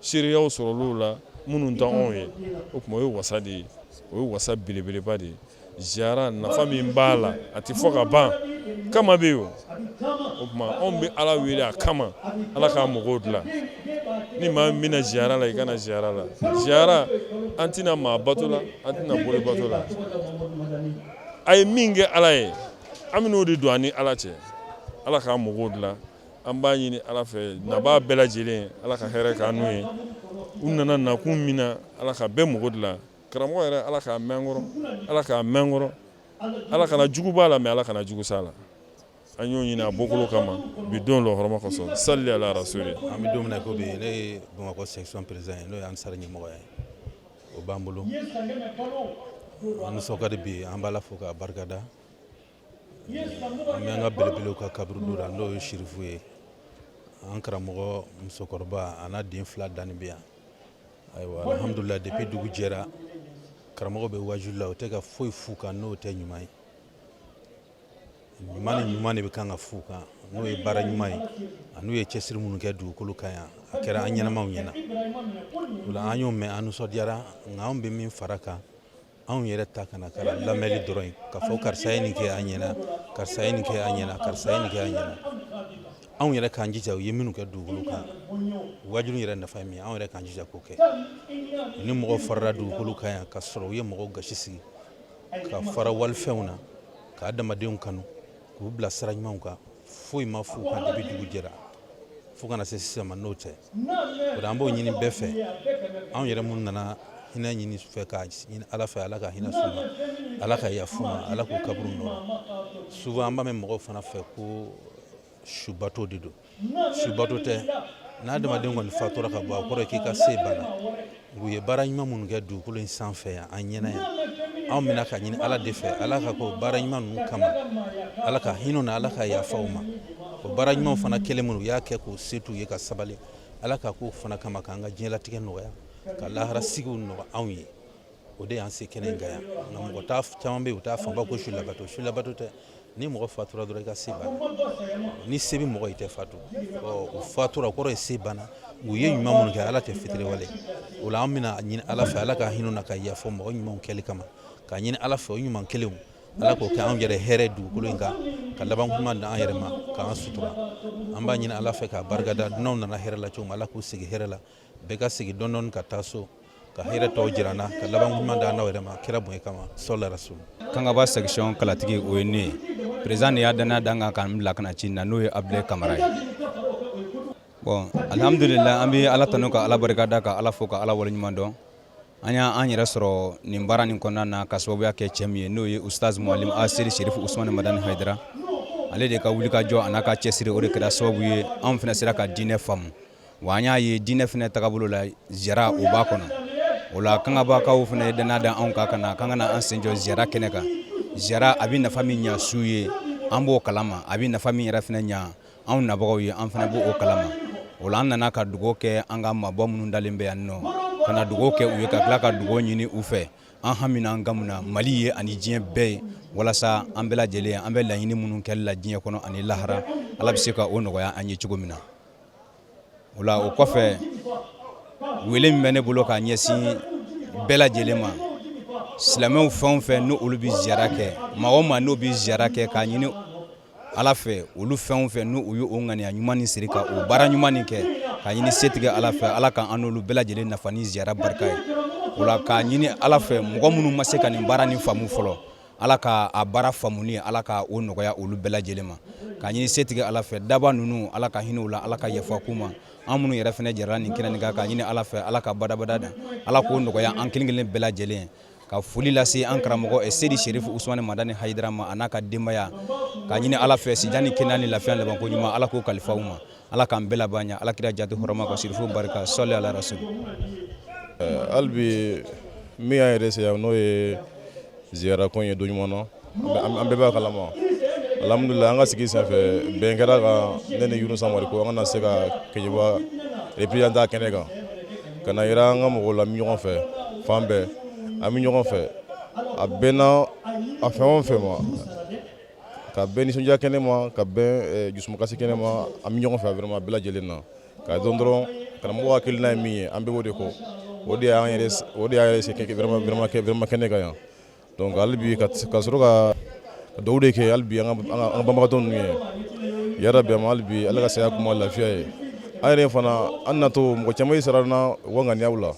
Seereyaw sɔrɔl'o la minnu tɛ anw ye. O tuma o ye wasa de ye, o ye wasa belebeleba de ye. Ziyara nafa min b'a la, a tɛ fɔ ka ban. Kama bɛ yen. O tuma anw bɛ Ala wele a kama, Ala k'a mɔgɔw dilan. Ni maa min bɛna ziyara la, i ka na ziyara la. Ziyara An tɛna maa bato la, an tɛna boli bato la. A ye min kɛ Ala ye, an bɛn'o de don an ni Ala cɛ. Ala k'an mɔgɔw dilan. An b'a ɲini Ala fɛ, nabaa bɛɛ lajɛlen, Ala ka hɛrɛ k'an n'u ye. U nana nakun min na, Ala ka bɛɛ mɔgɔ dilan. Karamɔgɔ yɛrɛ, Ala k'a mɛn an kɔrɔ, Ala k'a mɛn an kɔrɔ. Ala kana jugu b'a la, mais Ala kana jugu s'a la. An y'o ɲini a bɔkolo kama bi don lɔ hɔrɔma kosɔn. Sali ala rasuli. An bɛ don min na ko bi, ne ye Bamakɔ section président ye, n'o ye Ansar ɲɛmɔgɔ ye, o b'an bolo. An nisɔn ka di bi, an b'Ala fo k'a barikada. An bɛ an ka belebelew ka kaburudo la, n'o ye Sirifu ye. An karamɔgɔ musokɔrɔba a n'a den fila danni bɛ yan. Ayiwa, alhamdulila, depuis dugu jɛra, karamɔgɔ bɛ wajuli la, o tɛ ka foyi f'u kan n'o tɛ ɲuman ye. Ɲuman ni ɲuman de bɛ kan ka f'u kan, n'o ye baara ɲuman ye, an'u ye cɛsiri minnu kɛ dugukolo kan yan, a kɛra an ɲɛnamaw ɲɛna. O la an y'o mɛn, an nisɔndiyara. Nka anw bɛ min fara kan, anw yɛrɛ ta kana kɛra lamɛnli dɔrɔn ye, k'a fɔ karisa ye nin kɛ a ɲɛna, karisa ye nin kɛ a ɲɛna, karisa ye nin kɛ a ɲɛna. Anw yɛrɛ k'an jija, u ye minnu kɛ dugukolo kan, wajulu yɛrɛ nafa ye min ye, anw yɛrɛ k'an jija k'o kɛ. Ni mɔgɔw farala dugukolo kan yan ka sɔrɔ u ye mɔgɔw gasi sigi, ka fara walifɛnw na, ka adamadenw kanu, k'u bila sira ɲumanw kan, foyi ma f'u kan depuis dugu jɛra fo kana se sisan ma n'o tɛ. O la an b'o ɲini bɛɛ fɛ, anw yɛrɛ minnu nana hinɛ ɲini fɛ, k'a ɲini Ala fɛ, Ala ka hinɛ s'u ma, Ala ka yaf'u ma, Ala k'u kaburu nɔɔrɔ. Souvent an b'a mɛn mɔgɔw fana fɛ ko subato de don. Subato tɛ. N'adamaden kɔni fatura ka bɔ, a kɔrɔ ye k'i ka se banna. U ye baara ɲuman minnu kɛ dugukolo in sanfɛ yan, an ɲɛna yan, anw bɛna ka ɲini Ala de fɛ, Ala ka ko baara ɲuman ninnu kama, Ala ka hinɛ na, Ala ka yafa u ma. O baara ɲumanw fana kɛlen minnu u y'a kɛ k'o se t'u ye ka sabali, Ala ka k'o fana kama k'an ka diɲɛlatigɛ nɔgɔya, ka lahara sigiw nɔgɔya anw ye. O de y'an se kɛnɛ in kan yan. Nka mɔgɔ t'a caman bɛ yen, u t'a fanba ko sulabato. Sulabato tɛ. Ni mɔgɔ fatura dɔrɔn, i ka se banna. Ni se bɛ mɔgɔ, i tɛ fatu. Ɔ, u fatura, o kɔrɔ ye se banna. U ye ɲuman minnu kɛ, Ala tɛ fitiriwale. O la an bɛna ɲini Ala fɛ, Ala ka hinɛ na, ka yafa mɔgɔ ɲumanw kɛli kama, ka ɲini Ala fɛ, o ɲuman kelenw, Ala k'o kɛ anw yɛrɛ hɛrɛ dugukolo in kan, ka laban ɲuman di an yɛrɛ ma, k'an sutura. An b'a ɲini Ala fɛ k'a barikada. Dunanw nana hɛrɛ la cogo min, Ala k'u segin hɛrɛ la. Bɛɛ ka segin dɔɔni dɔɔni ka taa so, ka hɛrɛ tɔw jira an na, ka laban ɲuman d'an n'aw yɛrɛ ma kira bonya kama. Sɔli rasul. Kangaba section kalatigi, o ye ne ye. Président de y'a danaya da n kan k'an bila ka na ci na, n'o ye Abdoulaye Kamara ye. Bon, alhamdulillah, an bɛ Ala tanu, ka Ala barika da, ka Ala fo, ka Ala waleɲuman dɔn. An y'an yɛrɛ sɔrɔ nin baara nin kɔnɔna na ka sababuya kɛ cɛ min ye, n'o ye Ustaz Mualim Asiri Sherifu Usmani Madani Hayidara. Ale de ka wulikajɔ a n'a ka cɛsiri, o de kɛra sababu ye anw fana sera ka diinɛ faamu. Wa an y'a ye diinɛ fana tagabolo la, ziyara o b'a kɔnɔ. O la kangabakaw fana ye danaya da anw kan ka na k'an ka na an sen jɔ ziyara kɛnɛ kan. Ziyara a bɛ nafa min ɲa su ye, an b'o kalama. A bɛ nafa min yɛrɛ fana ɲa anw nabagaw ye, an fana b'o kalama. O la an nana ka dugawu kɛ an ka maabɔ minnu dalen bɛ yan nɔ, ka na dugawu kɛ u ye, ka tila ka dugawu ɲini u fɛ an hami n'an gamu na, Mali ye ani diɲɛ bɛɛ ye, walasa an bɛɛ lajɛlen an bɛ laɲini minnu kɛli la diɲɛ kɔnɔ ani lahara, Ala bɛ se ka o nɔgɔya an ye cogo min na. O la o kɔfɛ, wele min bɛ ne bolo k'a ɲɛsin bɛɛ lajɛlen ma, silamɛw fɛn o fɛn n'olu bɛ ziyara kɛ, maa o maa n'o bɛ ziyara kɛ, k'a ɲini Ala fɛ, olu fɛn o fɛn n'u ye o ŋaniya ɲuman nin siri ka o baara ɲuman nin kɛ, k'a ɲini setigi Ala fɛ, Ala ka an n'olu bɛɛ lajɛlen nafa ni ziyara barika ye. O la k'a ɲini Ala fɛ, mɔgɔ minnu ma se ka nin baara nin faamu fɔlɔ, Ala ka a baara faamuni, Ala ka o nɔgɔya olu bɛɛ lajɛlen ma. K'a ɲini setigi Ala fɛ, daba ninnu, Ala ka hinɛ u la, Ala ka yafa k'u ma. An minnu yɛrɛ fana jɛra nin kɛnɛ nin kan, k'a ɲini Ala fɛ, Ala ka badabada dan, Ala k'o nɔgɔya an kelen kelen bɛɛ lajɛlen. Ka foli lase an karamɔgɔ Seyidi Serifu Usumani Madani Hayidara ma, a n'a ka denbaya, k'a ɲini Ala fɛ, sijan ni kɛnɛya ni lafiya labanko ɲuman, Ala k'o kalifa u ma. Ala k'an bɛɛ laban ɲɛ Ala kira jati hɔrɔma ka sirifu barika. Sɔli ala rasul. Hali bi, min y'an yɛrɛ se yan, n'o ye ziyara ko ye don ɲuman na, an bɛɛ b'a kalama. Alhamdulillah, an ka sigi senfɛ, bɛn kɛra kan, ne ni Yunusa Mariko, an kana se ka Keɲeba représentant kɛnɛ kan, ka na yira an ka mɔgɔw la. Ɲɔgɔn fɛ fan bɛɛ, an bɛ ɲɔgɔn fɛ. A bɛnna a fɛn o fɛn ma, ka bɛn nisɔndiya kɛnɛ ma, ka bɛn dusumakasi kɛnɛ ma, an bɛ ɲɔgɔn fɛ vraiment bɛɛ lajɛlen na. K'a dɔn dɔrɔn, karamɔgɔ hakilina ye min ye, an bɛ o de kɔ. O de y'an yɛrɛ, o de y'an yɛrɛ se vraiment vraiment vraiment kɛnɛ kan yan. Donc hali bi, ka sɔrɔ ka dugawu de kɛ hali bi an ka banbagatɔ ninnu ye, yarabi hali bi, Ala ka saya kuma lafiya ye. An yɛrɛ fana, an natɔ, mɔgɔ caman ye sara na u ka ŋaniyaw la,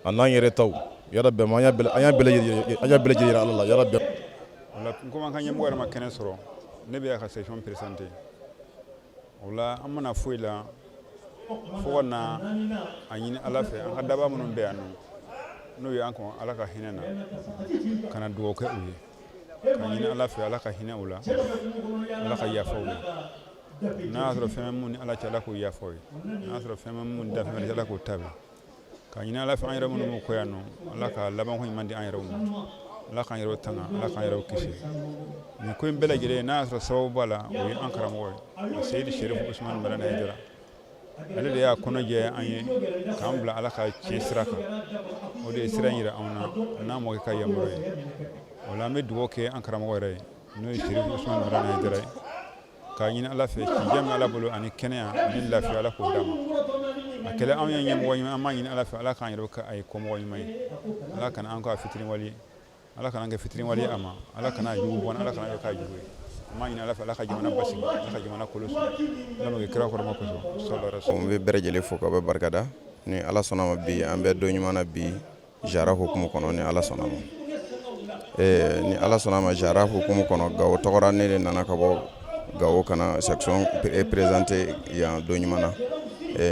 a n'an yɛrɛ taw. Yarabi an y'a bɛɛ lajɛlen yira Ala la yarabi. O la komi an ka ɲɛmɔgɔ yɛrɛ ma kɛnɛ sɔrɔ, ne bɛ a ka section présenter. O la an ma na foyi la fo ka na a ɲini Ala fɛ, an ka daba minnu bɛ yan nɔ, n'o ye an kɔn Ala ka hinɛ na, ka na dugawu kɛ u ye, ka ɲini Ala fɛ Ala ka hinɛ u la, Ala ka yafa u ye. N'a y'a sɔrɔ fɛn bɛ mun ni Ala cɛ, Ala k'o yafa u ye. N'a y'a sɔrɔ fɛn bɛ mun da fɛn wɛrɛ, Ala k'o tabi. Ka ɲini Ala fɛ, an yɛrɛ minnu b'o kɔ yan nɔ, Ala ka labanko ɲuman di an yɛrɛw ma, Ala k'an yɛrɛw tanga, Ala k'an yɛrɛw kisi nin ko in bɛɛ lajɛlen. N'a y'a sɔrɔ sababu b'a la, o ye an karamɔgɔ ye, Seyidi Serifu Usumani Madani Hayidara. Ale de y'a kɔnɔ jɛ an ye k'an bila Ala ka tiɲɛ sira kan. O de ye sira in yira anw na n'a mɔkɛ ka yamaruya ye. O la an bɛ dugawu kɛ an karamɔgɔ yɛrɛ ye, n'o ye Serifu Usumani Madani Hayidara ye, k'a ɲini Ala fɛ, sijan min Ala bolo ani kɛnɛya ani lafiya, Ala k'o d'a ma. A kɛlen anw ye ɲɛmɔgɔ ɲuman, an b'a ɲini Ala fɛ, Ala k'an yɛrɛ kɛ a ye kɔmɔgɔ ɲuman ye. Ala kana an k'a fitiriwale ye, Ala kana an kɛ fitiriwale ye a ma, Ala kana a jugu bɔ, Ala kana an k'a jugu ye. An b'a ɲini Ala fɛ, Ala ka jamana basigi, Ala ka jamana kɔlɔsi, Ala ma kira kɔrɔma kosɔn sallallahu alaihi wasallam. N bɛ bɛɛ lajɛlen fo k'aw bɛɛ barikada. Ni Ala sɔnna ma, bi an bɛ don ɲuman na bi, ziyara hukumu kɔnɔ. Ni Ala sɔnna ma, ni Ala sɔnna ma, ziyara hukumu kɔnɔ, Gawo tɔgɔra, ne de nana ka bɔ Gawo ka na section présenter yan don ɲuman na.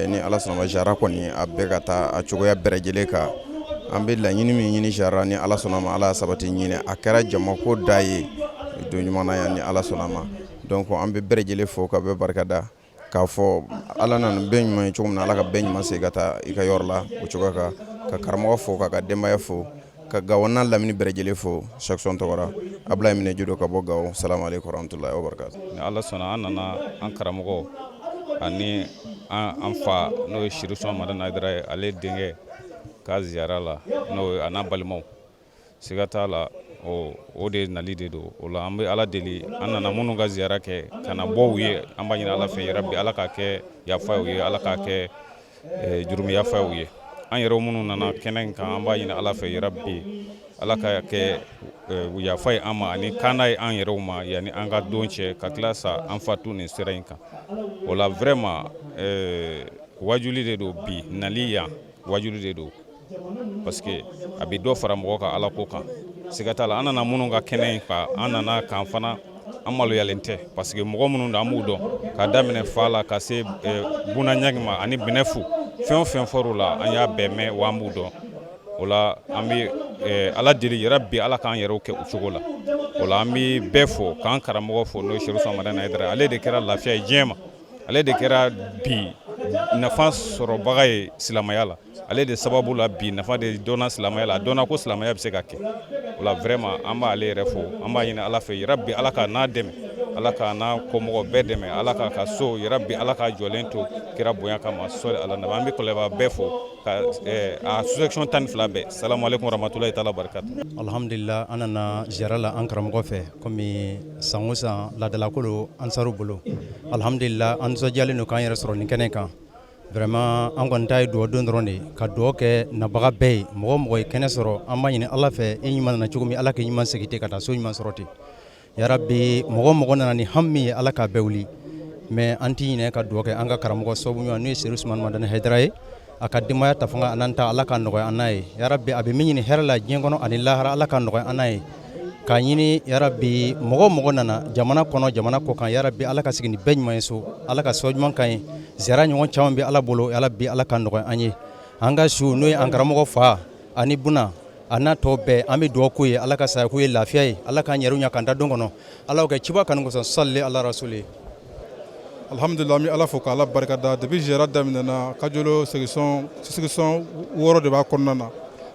Ni Ala sɔnna ma, ziyara kɔni a bɛɛ ka taa a cogoya bɛɛ lajɛlen kan. An bɛ laɲini min ɲini ziyara, ni Ala sɔnna ma, Ala y'a sabati ɲini, a kɛra jamako da ye don ɲuman na yan, ni Ala sɔnna ma. Donc an bɛ bɛɛ lajɛlen fo ka bɛɛ barikada, k'a fɔ Ala nana bɛɛ ɲuman ye cogo min na, Ala ka bɛɛ ɲuman segin ka taa i ka yɔrɔ la o cogoya kan. Ka karamɔgɔ fo, k'a ka denbaya fo, ka Gawo n'a lamini bɛɛ lajɛlen fo. Section tɔgɔra, Abulayi Minɛjo don ka bɔ Gawo. Salamu aleykum warahmatulahi wabarakatu. Ni Ala sɔnna, an nana an karamɔgɔ ani an fa, n'o ye Serifu Usumani Madani Hayidara ye, ale denkɛ ka ziyara la, n'o ye a n'a balimaw. Siga t'a la, o de nali de don. O la an bɛ Ala deli, an nana minnu ka ziyara kɛ ka na bɔ u ye, an b'a ɲini Ala fɛ, yarabi Ala k'a kɛ yafa u ye, Ala k'a kɛ jurumu yafa u ye. An yɛrɛ minnu nana kɛnɛ in kan, an b'a ɲini Ala fɛ, yarabi Ala ka kɛ yafa ye an ma ani kanda ye an yɛrɛw ma yanni an ka don cɛ, ka tila sa an fatu nin sira in kan. O la vraiment wajuli de don bi nali yan, wajuli de don, parce que a bɛ dɔ fara mɔgɔ ka Ala ko kan. Siga t'a la, an nana minnu ka kɛnɛ in kan, an nana kan fana, an maloyalen tɛ, parce que mɔgɔ minnu don, an b'u dɔn, ka daminɛ fa la ka se Buna Ɲangi ma ani Binɛfu. Fɛn o fɛn fɔr'u la, an y'a bɛɛ mɛn wa an b'u dɔn. O la an bɛ Ala deli, yarabi Ala k'an yɛrɛw kɛ o cogo la. O la an bɛ bɛɛ fo, k'an karamɔgɔ fo, n'o ye Serifu Usumani Madani Hayidara. Ale de kɛra lafiya ye diɲɛ ma, ale de kɛra bi nafa sɔrɔbaga ye silamɛya la, ale de sababu la bi nafa de dɔnna silamɛya la, a dɔnna ko silamɛya bɛ se ka kɛ. O la vraiment an b'ale yɛrɛ fo, an b'a ɲini Ala fɛ, yarabi Ala ka n'a dɛmɛ, Ala ka n'a kɔmɔgɔ bɛɛ dɛmɛ, Ala k'a ka so, yarabi Ala k'a jɔlen to kira bonya kama, sɔli ala nabi. An bɛ kɔlɛba bɛɛ fo ka a sous-section 12 bɛɛ. Salamu aleykum warahmatulahi taala barakatu. Alhamdulillah, an nana ziyara la an karamɔgɔ fɛ, komi san o san laadalako don ansaru bolo. Alhamdulillah, an nisɔndiyalen don k'an yɛrɛ sɔrɔ nin kɛnɛ kan. Vraiment an kɔni ta ye dugawu don dɔrɔn de ye, ka dugawu kɛ nabaga bɛɛ ye. Mɔgɔ o mɔgɔ ye kɛnɛ sɔrɔ, an b'a ɲini Ala fɛ, e ɲuman nana cogo min, Ala k'i ɲuman segin ten ka taa so ɲuman sɔrɔ ten. Yarabi, mɔgɔ o mɔgɔ nana ni hami ye, Ala k'a bɛɛ wuli. Mais an tɛ ɲinɛ ka dugawu kɛ an ka karamɔgɔ sababu ɲuman, n'o ye Serifu Usumani Madani Hayidara ye, a ka denbaya ta fanga an'an ta, Ala k'a nɔgɔya an n'a ye. Yarabi, a bɛ min ɲini hɛrɛ la diɲɛ kɔnɔ ani lahara, Ala k'a nɔgɔya an n'a ye. K'a ɲini yarabi, mɔgɔ o mɔgɔ nana jamana kɔnɔ, jamana kɔ kan, yarabi Ala ka segin ni bɛɛ ɲuman ye so, Ala ka so ɲuman kan ye. Ziyara ɲɔgɔn caman bɛ Ala bolo, yarabi Ala ka nɔgɔya an ye. An ka su, n'o ye an karamɔgɔ fa ani buna a n'a tɔ bɛɛ, an bɛ dugawu k'u ye, Ala ka saya k'u ye lafiya ye, Ala k'an yɛrɛw ɲɛ k'an da don kɔnɔ, Ala k'o kɛ ciba kanu kosɔn, sali ala rasuli. Alhamdulillah, an bɛ Ala fo k'Ala barika da. Depuis ziyara daminɛna, Kajolo section 6 de b'a kɔnɔna na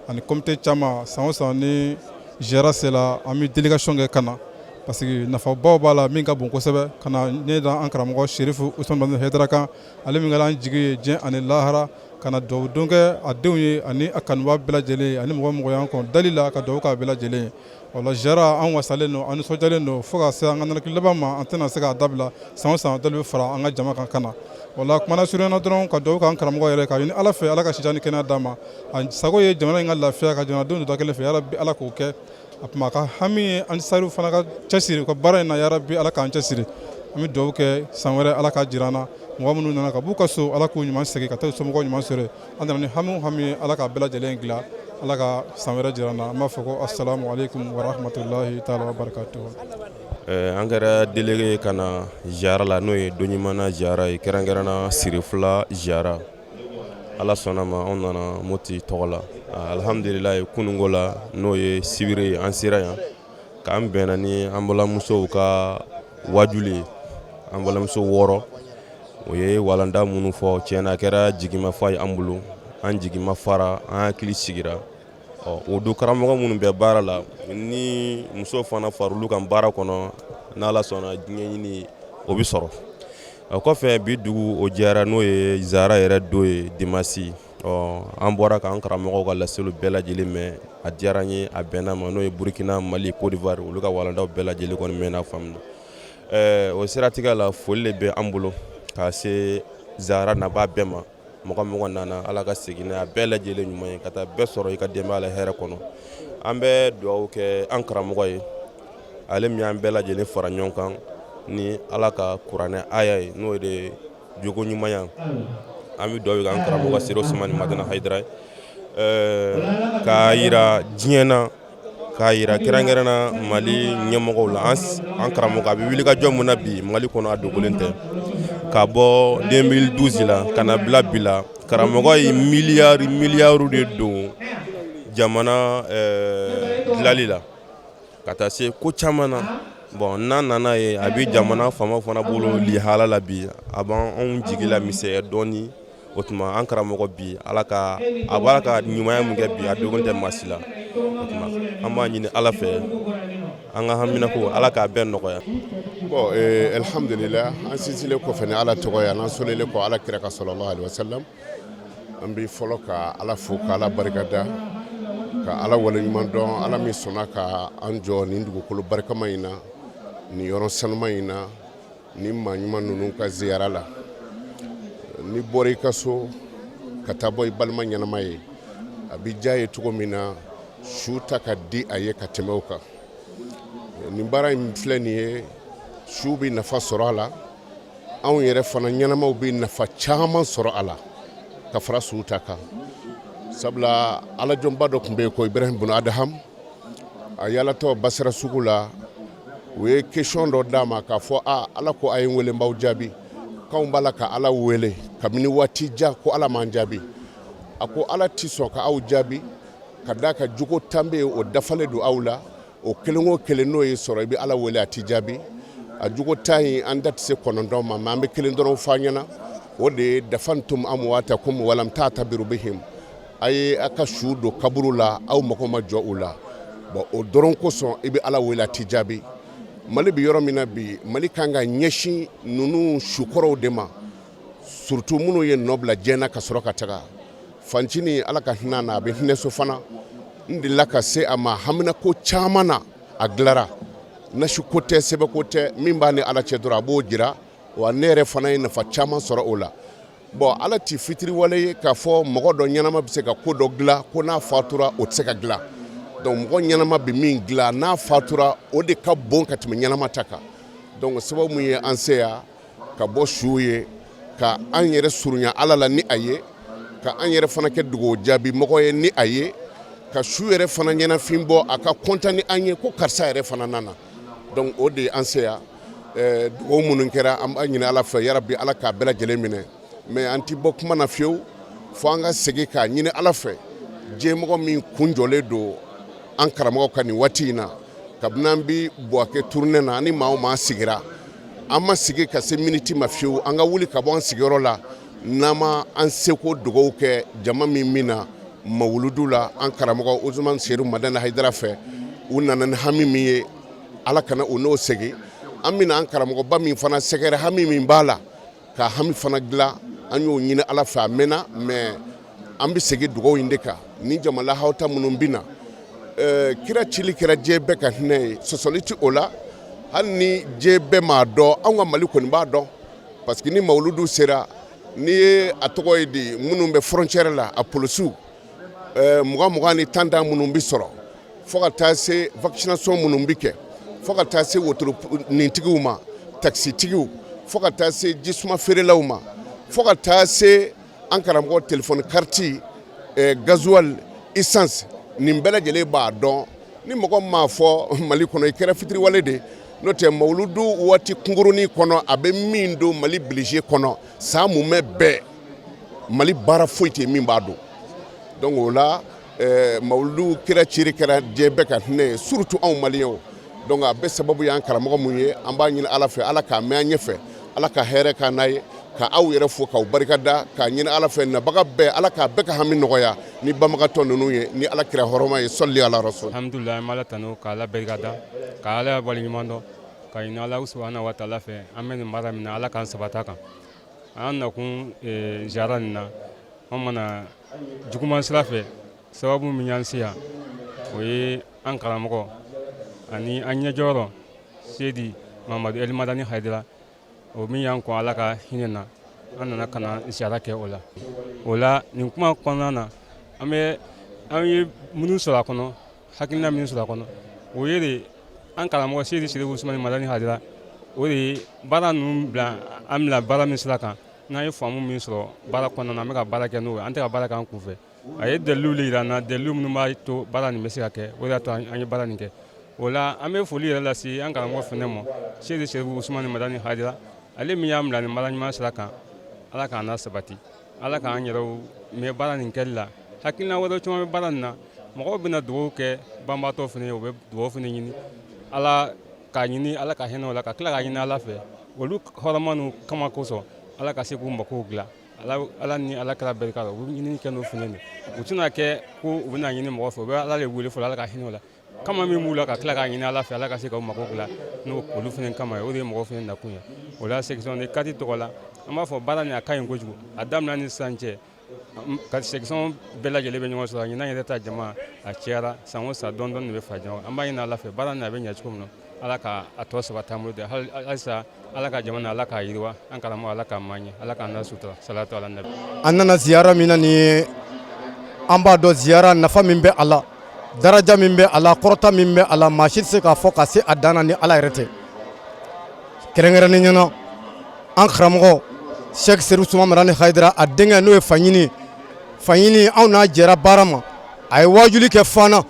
ani comité caman. San o san ni ziyara sera, an bɛ délégation kɛ ka na, parce que nafabaw b'a la min ka bon kosɛbɛ, ka na ɲɛ da an karamɔgɔ Serifu Usumani Madani Hayidara kan, ale min kɛra an jigi ye diɲɛ ani lahara, ka na dugawu don kɛ a denw ye ani a kanuba bɛɛ lajɛlen ani mɔgɔ mɔgɔ y'an kɔn dali la, ka dugawu k'a bɛɛ lajɛlen ye. O la ziyara, an wasalen don, an nisɔndiyalen don fo ka se an ka nalaki laban ma. An tɛna se k'a dabila. San o san dɔ bɛ fara an ka jama kan ka na. O la kuma lasurunya dɔrɔn, ka dugawu k'an karamɔgɔ yɛrɛ, ka ɲini Ala fɛ, Ala ka sijan ni kɛnɛya d'a ma. A sago ye jamana in ka lafiya, ka jamanadenw don da kelen fɛ. Yarabi Ala k'o kɛ. A tuma a ka hami ye ansaru fana ka cɛsiri u ka baara in na. Yarabi Ala k'an cɛsiri. An bɛ dugawu kɛ, san wɛrɛ Ala k'a jira an na. Mɔgɔ minnu nana ka b'u ka so, Ala k'u ɲuman segin ka taa u somɔgɔw ɲuman sɔrɔ. An nana ni hami o hami ye, Ala k'a bɛɛ lajɛlen dilan. Ala ka san wɛrɛ jira an na. An b'a fɔ ko asalamu aleykum wa rahmatulahi taala wa barakatuhu. An kɛra délégué ye ka na ziyara la, n'o ye Doɲimana ziyara ye, kɛrɛnkɛrɛnna Sirifila ziyara. Ala sɔnna ma, anw nana Moti tɔgɔ la. Alihamdulilayi, kununko la, n'o ye sibiri ye, an sera yan k'an bɛnna ni an balimamusow ka wajuli ye. An balimamuso 6, o ye walanda minnu fɔ, tiɲɛna a kɛra jigimafa ye an bolo. An jigima fara, an hakili sigira. Ɔ, o don karamɔgɔ minnu bɛ baara la, ni muso fana far'olu kan baara kɔnɔ, n'Ala sɔnna, diɲɛ ɲini o bɛ sɔrɔ. O kɔfɛ, bi dugu o jɛra, n'o ye ziyara yɛrɛ don ye, dimanche. Ɔ, an bɔra k'an karamɔgɔw ka laseliw bɛɛ lajɛlen mɛn. A diyara n ye, a bɛnna ma, n'o ye Burukina, Mali, Côte d'Ivoire, olu ka walandaw bɛɛ lajɛlen kɔni mɛnna faamu. O siratigɛ la, foli de bɛ an bolo ka se ziyara nabaa bɛɛ ma. Mɔgɔ mɔgɔ nana, Ala ka segin n'a bɛɛ lajɛlen ɲuman ye, ka taa bɛɛ sɔrɔ i ka denbaya la hɛrɛ kɔnɔ. An bɛ dugawu kɛ an karamɔgɔ ye, ale min y'an bɛɛ lajɛlen fara ɲɔgɔn kan ni Ala ka kuranɛ aya ye, n'o de jogo ɲumanya. An bɛ dugawu kɛ an karamɔgɔ Seri Usumani Madani Hayidara ye, k'a yira diɲɛ na, k'a yira kɛrɛnkɛrɛnna Mali ɲɛmɔgɔw la, an karamɔgɔ a bɛ wulikajɔ mun na bi Mali kɔnɔ, a dogolen tɛ. Ka bɔ 2012 la ka na bila bi la, karamɔgɔ ye miliyari miliyariw de don jamana dilali la, ka taa se ko caman na. Bon, n'a nana ye a bɛ jamana faama fana bolo lihala la bi, a b'an jigi la misɛnya dɔɔni. O tuma an karamɔgɔ bi, Ala ka a b'a ka ɲumanya min kɛ bi, a dogolen tɛ maa si la. O tuma an b'a ɲini Ala fɛ, an ka haminako, Ala k'a bɛɛ nɔgɔya. Bon, alhamdulillah, an sinsinlen kɔfɛ ni Ala tɔgɔ ye, an sɔlilen kɔ Ala kira kan sallallahu alaihi wasallam, an bɛ fɔlɔ ka Ala fo, ka Ala barikada, ka Ala waleɲuman dɔn, Ala min sɔnna ka an jɔ nin dugukolo barikama in na, nin yɔrɔ sanuma in na, ni maa ɲuman ninnu ka ziyara la. N'i bɔra i ka so ka taa bɔ i balima ɲɛnama ye, a bɛ diya ye cogo min na, su ta ka di a ye ka tɛmɛ o kan. Nin baara in filɛ nin ye, su bɛ nafa sɔrɔ a la, anw yɛrɛ fana ɲɛnamaw bɛ nafa caman sɔrɔ a la ka fara su ta kan. Sabula alajɔnba dɔ tun bɛ yen ko Ibrahim bun Adaham, a yaalatɔ Basira sugu la, u ye question dɔ d'a ma k'a fɔ: a Ala ko a ye n wele n b'aw jaabi, k'anw b'a la ka Ala wele kabini waati jan, ko Ala m'an jaabi. A ko Ala tɛ sɔn ka aw jaabi ka d'a kan jogo 10 bɛ yen, o dafalen don aw la, o kelen o kelen n'o ye sɔrɔ, i bɛ Ala wele a t'i jaabi. A jogo 10 in, an da tɛ se 9 ma, mais an bɛ kelen dɔrɔn fɔ a ɲɛna, o de ye dafantum amwatakum walam ta'tabiru bihim, a ye a ka su don kaburu la, aw mago ma jɔ u la. Bon, o dɔrɔn kosɔn i bɛ Ala wele a t'i jaabi. Mali bɛ yɔrɔ min na bi, Mali kan ka ɲɛsin ninnu sukɔrɔw de ma, surtout minnu ye nɔ bila diɲɛ na ka sɔrɔ ka taga. Fancinin, Ala ka hinɛ na, a bɛ hinɛ so fana. N delila ka se a ma haminako caman na, a dilara nasi ko tɛ, sɛbɛko tɛ, min b'a ni Ala cɛ dɔrɔn a b'o jira. Wa ne yɛrɛ fana ye nafa caman sɔrɔ o la. Bon, Ala tɛ fitiriwale ye k'a fɔ mɔgɔ dɔ ɲɛnama bɛ se ka ko dɔ dilan ko n'a fatura o tɛ se ka dilan. Donc mɔgɔ ɲɛnama bɛ min dilan n'a fatura, o de ka bon ka tɛmɛ ɲɛnama ta kan. Donc sababu min ye an se yan ka bɔ su ye, ka an yɛrɛ surunya Ala la ni a ye, ka an yɛrɛ fana kɛ dugawu jaabi mɔgɔ ye ni a ye, ka su yɛrɛ fana ɲɛnafin bɔ, a ka kɔntan ni an ye ko karisa yɛrɛ fana nana. Donc o de ye an se yan. Dugawu minnu kɛra, an b'a ɲini Ala fɛ, yarabi Ala k'a bɛɛ lajɛlen minɛ. Mais an tɛ bɔ kuma na fiyewu fo an ka segin k'a ɲini Ala fɛ, diɲɛmɔgɔ min kun jɔlen don an karamɔgɔ kan nin waati in na, kabini an bɛ Buwake tournée na, ani maa o maa sigira, an ma sigi ka se miniti ma fiyewu an ka wuli ka bɔ an sigiyɔrɔ la n'an ma an seko dugawu kɛ jama min min na mawuludu la an karamɔgɔ Usumani Seyidu Madani Hayidara fɛ. U nana ni hami min ye, Ala kana u n'o segin. An bɛna an karamɔgɔba min fana sɛgɛrɛ, hami min b'a la, ka hami fana dilan, an y'o ɲini Ala fɛ a mɛnna. Mais an bɛ segin dugawu in de kan ni jama lahawta minnu bɛ na. Kira cili kɛra diɲɛ bɛɛ ka hinɛ ye, sɔsɔli tɛ o la. Hali ni diɲɛ bɛɛ m'a dɔn, anw ka Mali kɔni b'a dɔn, parce que ni mawuludu sera, n'i ye a tɔgɔ ye di, minnu bɛ frontière la, a polisiw 20 20 ni 10 10 minnu bɛ sɔrɔ, fo ka taa se vaccination minnu bɛ kɛ, fo ka taa se wotoro nintigiw ma, takisitigiw, fo ka taa se jisuma feerelaw ma, fo ka taa se an karamɔgɔ téléphone carte, gasoil, essence. Nin bɛɛ lajɛlen b'a dɔn, ni mɔgɔ m'a fɔ Mali kɔnɔ, i kɛra fitiriwale de. N'o tɛ, mawuludu waati kunkurunin kɔnɔ, a bɛ min don Mali bilisi kɔnɔ, san mumɛ bɛɛ, Mali baara foyi tɛ min b'a don. Donc o la, mawuludu kira ciri kɛra diɲɛ bɛɛ ka hinɛ ye, surtout anw maliyɛnw. Donc a bɛ sababu y'an karamɔgɔ mun ye, an b'a ɲini Ala fɛ, Ala k'a mɛn an ɲɛfɛ, Ala ka hɛrɛ k'an n'a ye. Ka aw yɛrɛ fo, k'aw barika da, k'a ɲini Ala fɛ, nabaga bɛɛ, Ala k'a bɛɛ ka hami nɔgɔya ni banbagatɔ ninnu ye, ni Ala kira hɔrɔma ye. Sɔli ala rasul. Alhamdulilayi, an bɛ Ala tanu, ka Ala barika da, ka Ala waleɲuman dɔn, ka ɲini Ala subahana wa taala fɛ, an bɛ nin baara min na, Ala k'an sabata kan. An nakun ziyara nin na, an mana juguman sira fɛ, sababu min y'an se yan, o ye an karamɔgɔ ani an ɲɛjɔyɔrɔ Seyidi Mamadu Elimadani Hayidara, o min y'an kɔn Ala ka hinɛ na. An nana ka na ziyara kɛ o la. O la, nin kuma kɔnɔna na, an bɛ an ye minnu sɔrɔ a kɔnɔ, hakilina min sɔrɔ a kɔnɔ, o ye de an karamɔgɔ Seyidi Serifu Usumani Madani Hayidara, o de ye baara ninnu bila an bila baara min sira kan. N'an ye faamu min sɔrɔ baara kɔnɔna na, an bɛ ka baara kɛ n'o ye. An tɛ ka baara kɛ an kunfɛ. A ye dalilu de yira an na, dalilu minnu b'a to baara nin bɛ se ka kɛ. O de y'a to an ye baara nin kɛ. O la, an bɛ foli yɛrɛ lase an karamɔgɔ fɛnɛ ma, Seyidi Serifu Usumani Madani Hayidara, ale min y'an bila nin baara ɲuman sira kan. Ala k'an na sabati, Ala k'an yɛrɛw mɛn baara nin kɛli la. Hakilina wɛrɛ caman bɛ baara nin na. Mɔgɔw bɛna dugawu kɛ banbaatɔ fɛnɛ ye, u bɛ dugawu fɛnɛ ɲini Ala k'a ɲini Ala ka hinɛ o la, ka tila k'a ɲini Ala fɛ olu hɔrɔma ninnu kama kosɔn, Ala ka se k'u makow dilan. Ala ni Ala kira barika la, u bɛ ɲini kɛ n'o fɛnɛ de. U tɛna kɛ ko u bɛna ɲini mɔgɔ fɛ, u bɛ Ala de wele fɔlɔ, Ala ka hinɛ o la kama min b'u la, ka tila k'a ɲini Ala fɛ, Ala ka se k'u mako dilan n'o olu fɛnɛ kama ye. O de ye mɔgɔw fɛnɛ nakun ye. O la, section de Kati tɔgɔ la, an b'a fɔ baara nin a ka ɲi kojugu. A daminɛ ni sisan cɛ, ka section bɛɛ lajɛlen bɛ ɲɔgɔn sɔrɔ. Ɲinan yɛrɛ ta jama a cayara. San o san, dɔɔni dɔɔni de bɛ fara ɲɔgɔn kan. An b'a ɲini Ala fɛ, baara nin a bɛ ɲɛ cogo min na, Ala ka a tɔ sabati an bolo de. Halisa Ala ka jamana, Ala k'a yiriwa. An karamɔgɔ, Ala k'a maa ɲɛ, Ala k'an na sutura. Salatu ala nabi. An nana ziyara min na nin ye, an b'a dɔn ziyara nafa min bɛ a la, daraja min bɛ a la, kɔrɔta min bɛ a la, maa si tɛ se k'a fɔ ka se a dan na ni Ala yɛrɛ tɛ. Kɛrɛnkɛrɛnnen ɲɛna, an karamɔgɔ Sɛki Serifu Usumani Madani Hayidara, a denkɛ n'o ye Faɲini Faɲini, anw n'a jɛra baara ma, a ye wajuli kɛ Fana.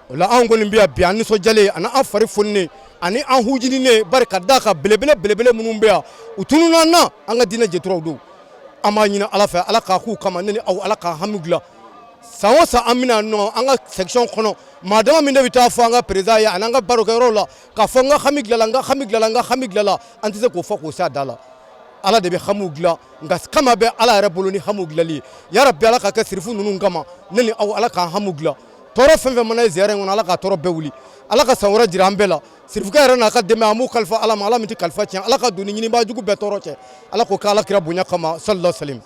O la, anw kɔni bɛ yan bi, an nisɔndiyalen ani an fari foninen ani an hujininen, bari ka d'a kan belebele belebele minnu bɛ yan, u tununna an na, an ka diinɛ jɛturaw don. An b'a ɲini Ala fɛ, Ala k'a k'u kama, ne ni aw, Ala k'an hami dilan. San o san, an bɛna nɔ an ka section kɔnɔ, maa dama min de bɛ taa fɔ an ka président ye ani an ka barokɛyɔrɔw la k'a fɔ n ka hami dilanla, n ka hami dilanla, n ka hami dilanla. An tɛ se k'o fɔ k'o se a da la. Ala de bɛ hamiw dilan, nka kama bɛ Ala yɛrɛ bolo ni hamiw dilanli ye. Yarabi, Ala ka kɛ sirifu ninnu kama, ne ni aw, Ala k'an hamiw dilan. Tɔɔrɔ fɛn fɛn mana ye ziyara in kɔnɔ, Ala k'a tɔɔrɔ bɛɛ wuli. Ala ka san wɛrɛ jira an bɛɛ la. Sirifukɛ yɛrɛ n'a ka denbaya, an b'u kalifa Ala ma, Ala min tɛ kalifa tiɲɛ. Ala ka don ni ɲinibaa jugu bɛɛ tɔɔrɔ cɛ. Ala k'o kɛ Ala kira bonya kama, sallallahu alaihi wasallam.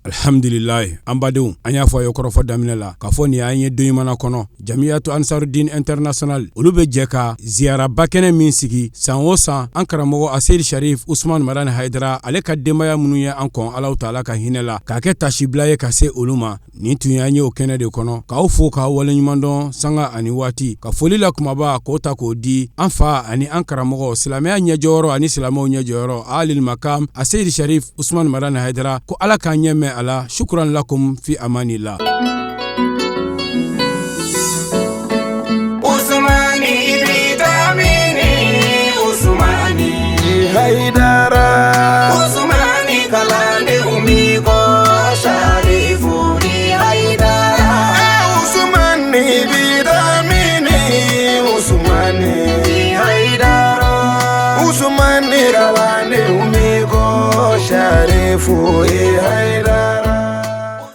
Alhamdulilayi, an badenw, an y'a fɔ a ye kɔrɔfɔ daminɛ la k'a fɔ nin y'an ye Doɲumana kɔnɔ. Jamiyatu Ansarudin International, olu bɛ jɛ ka ziyaraba kɛnɛ min sigi san o san, an karamɔgɔ Aseyid Sharif Usman Madani Hayidara, ale ka denbaya minnu ye an kɔn Alahu taala ka hinɛ la, k'a kɛ tasibila ye ka se olu ma. Nin tun y'an ye o kɛnɛ de kɔnɔ, k'aw fo, k'aw waleɲumandɔn sanga ani waati, ka foli la kumaba k'o ta k'o di an fa ani an karamɔgɔ, silamɛya ɲɛjɔyɔrɔ ani silamɛw ɲɛjɔyɔrɔ, alil makam Aseyid Sharif Usman Madani Hayidara, ko Ala k'an ɲɛ mɛn a la. Shukran lakum, fi amanillah. Usumani vitamini, Usumani Haidara, Usumani kalandenw b'i kɔ, Sharifu ni Haidara. Usumani vitamini, Usumani Haidara, Usumani kalandenw b'i kɔ, Sharifu Haidara.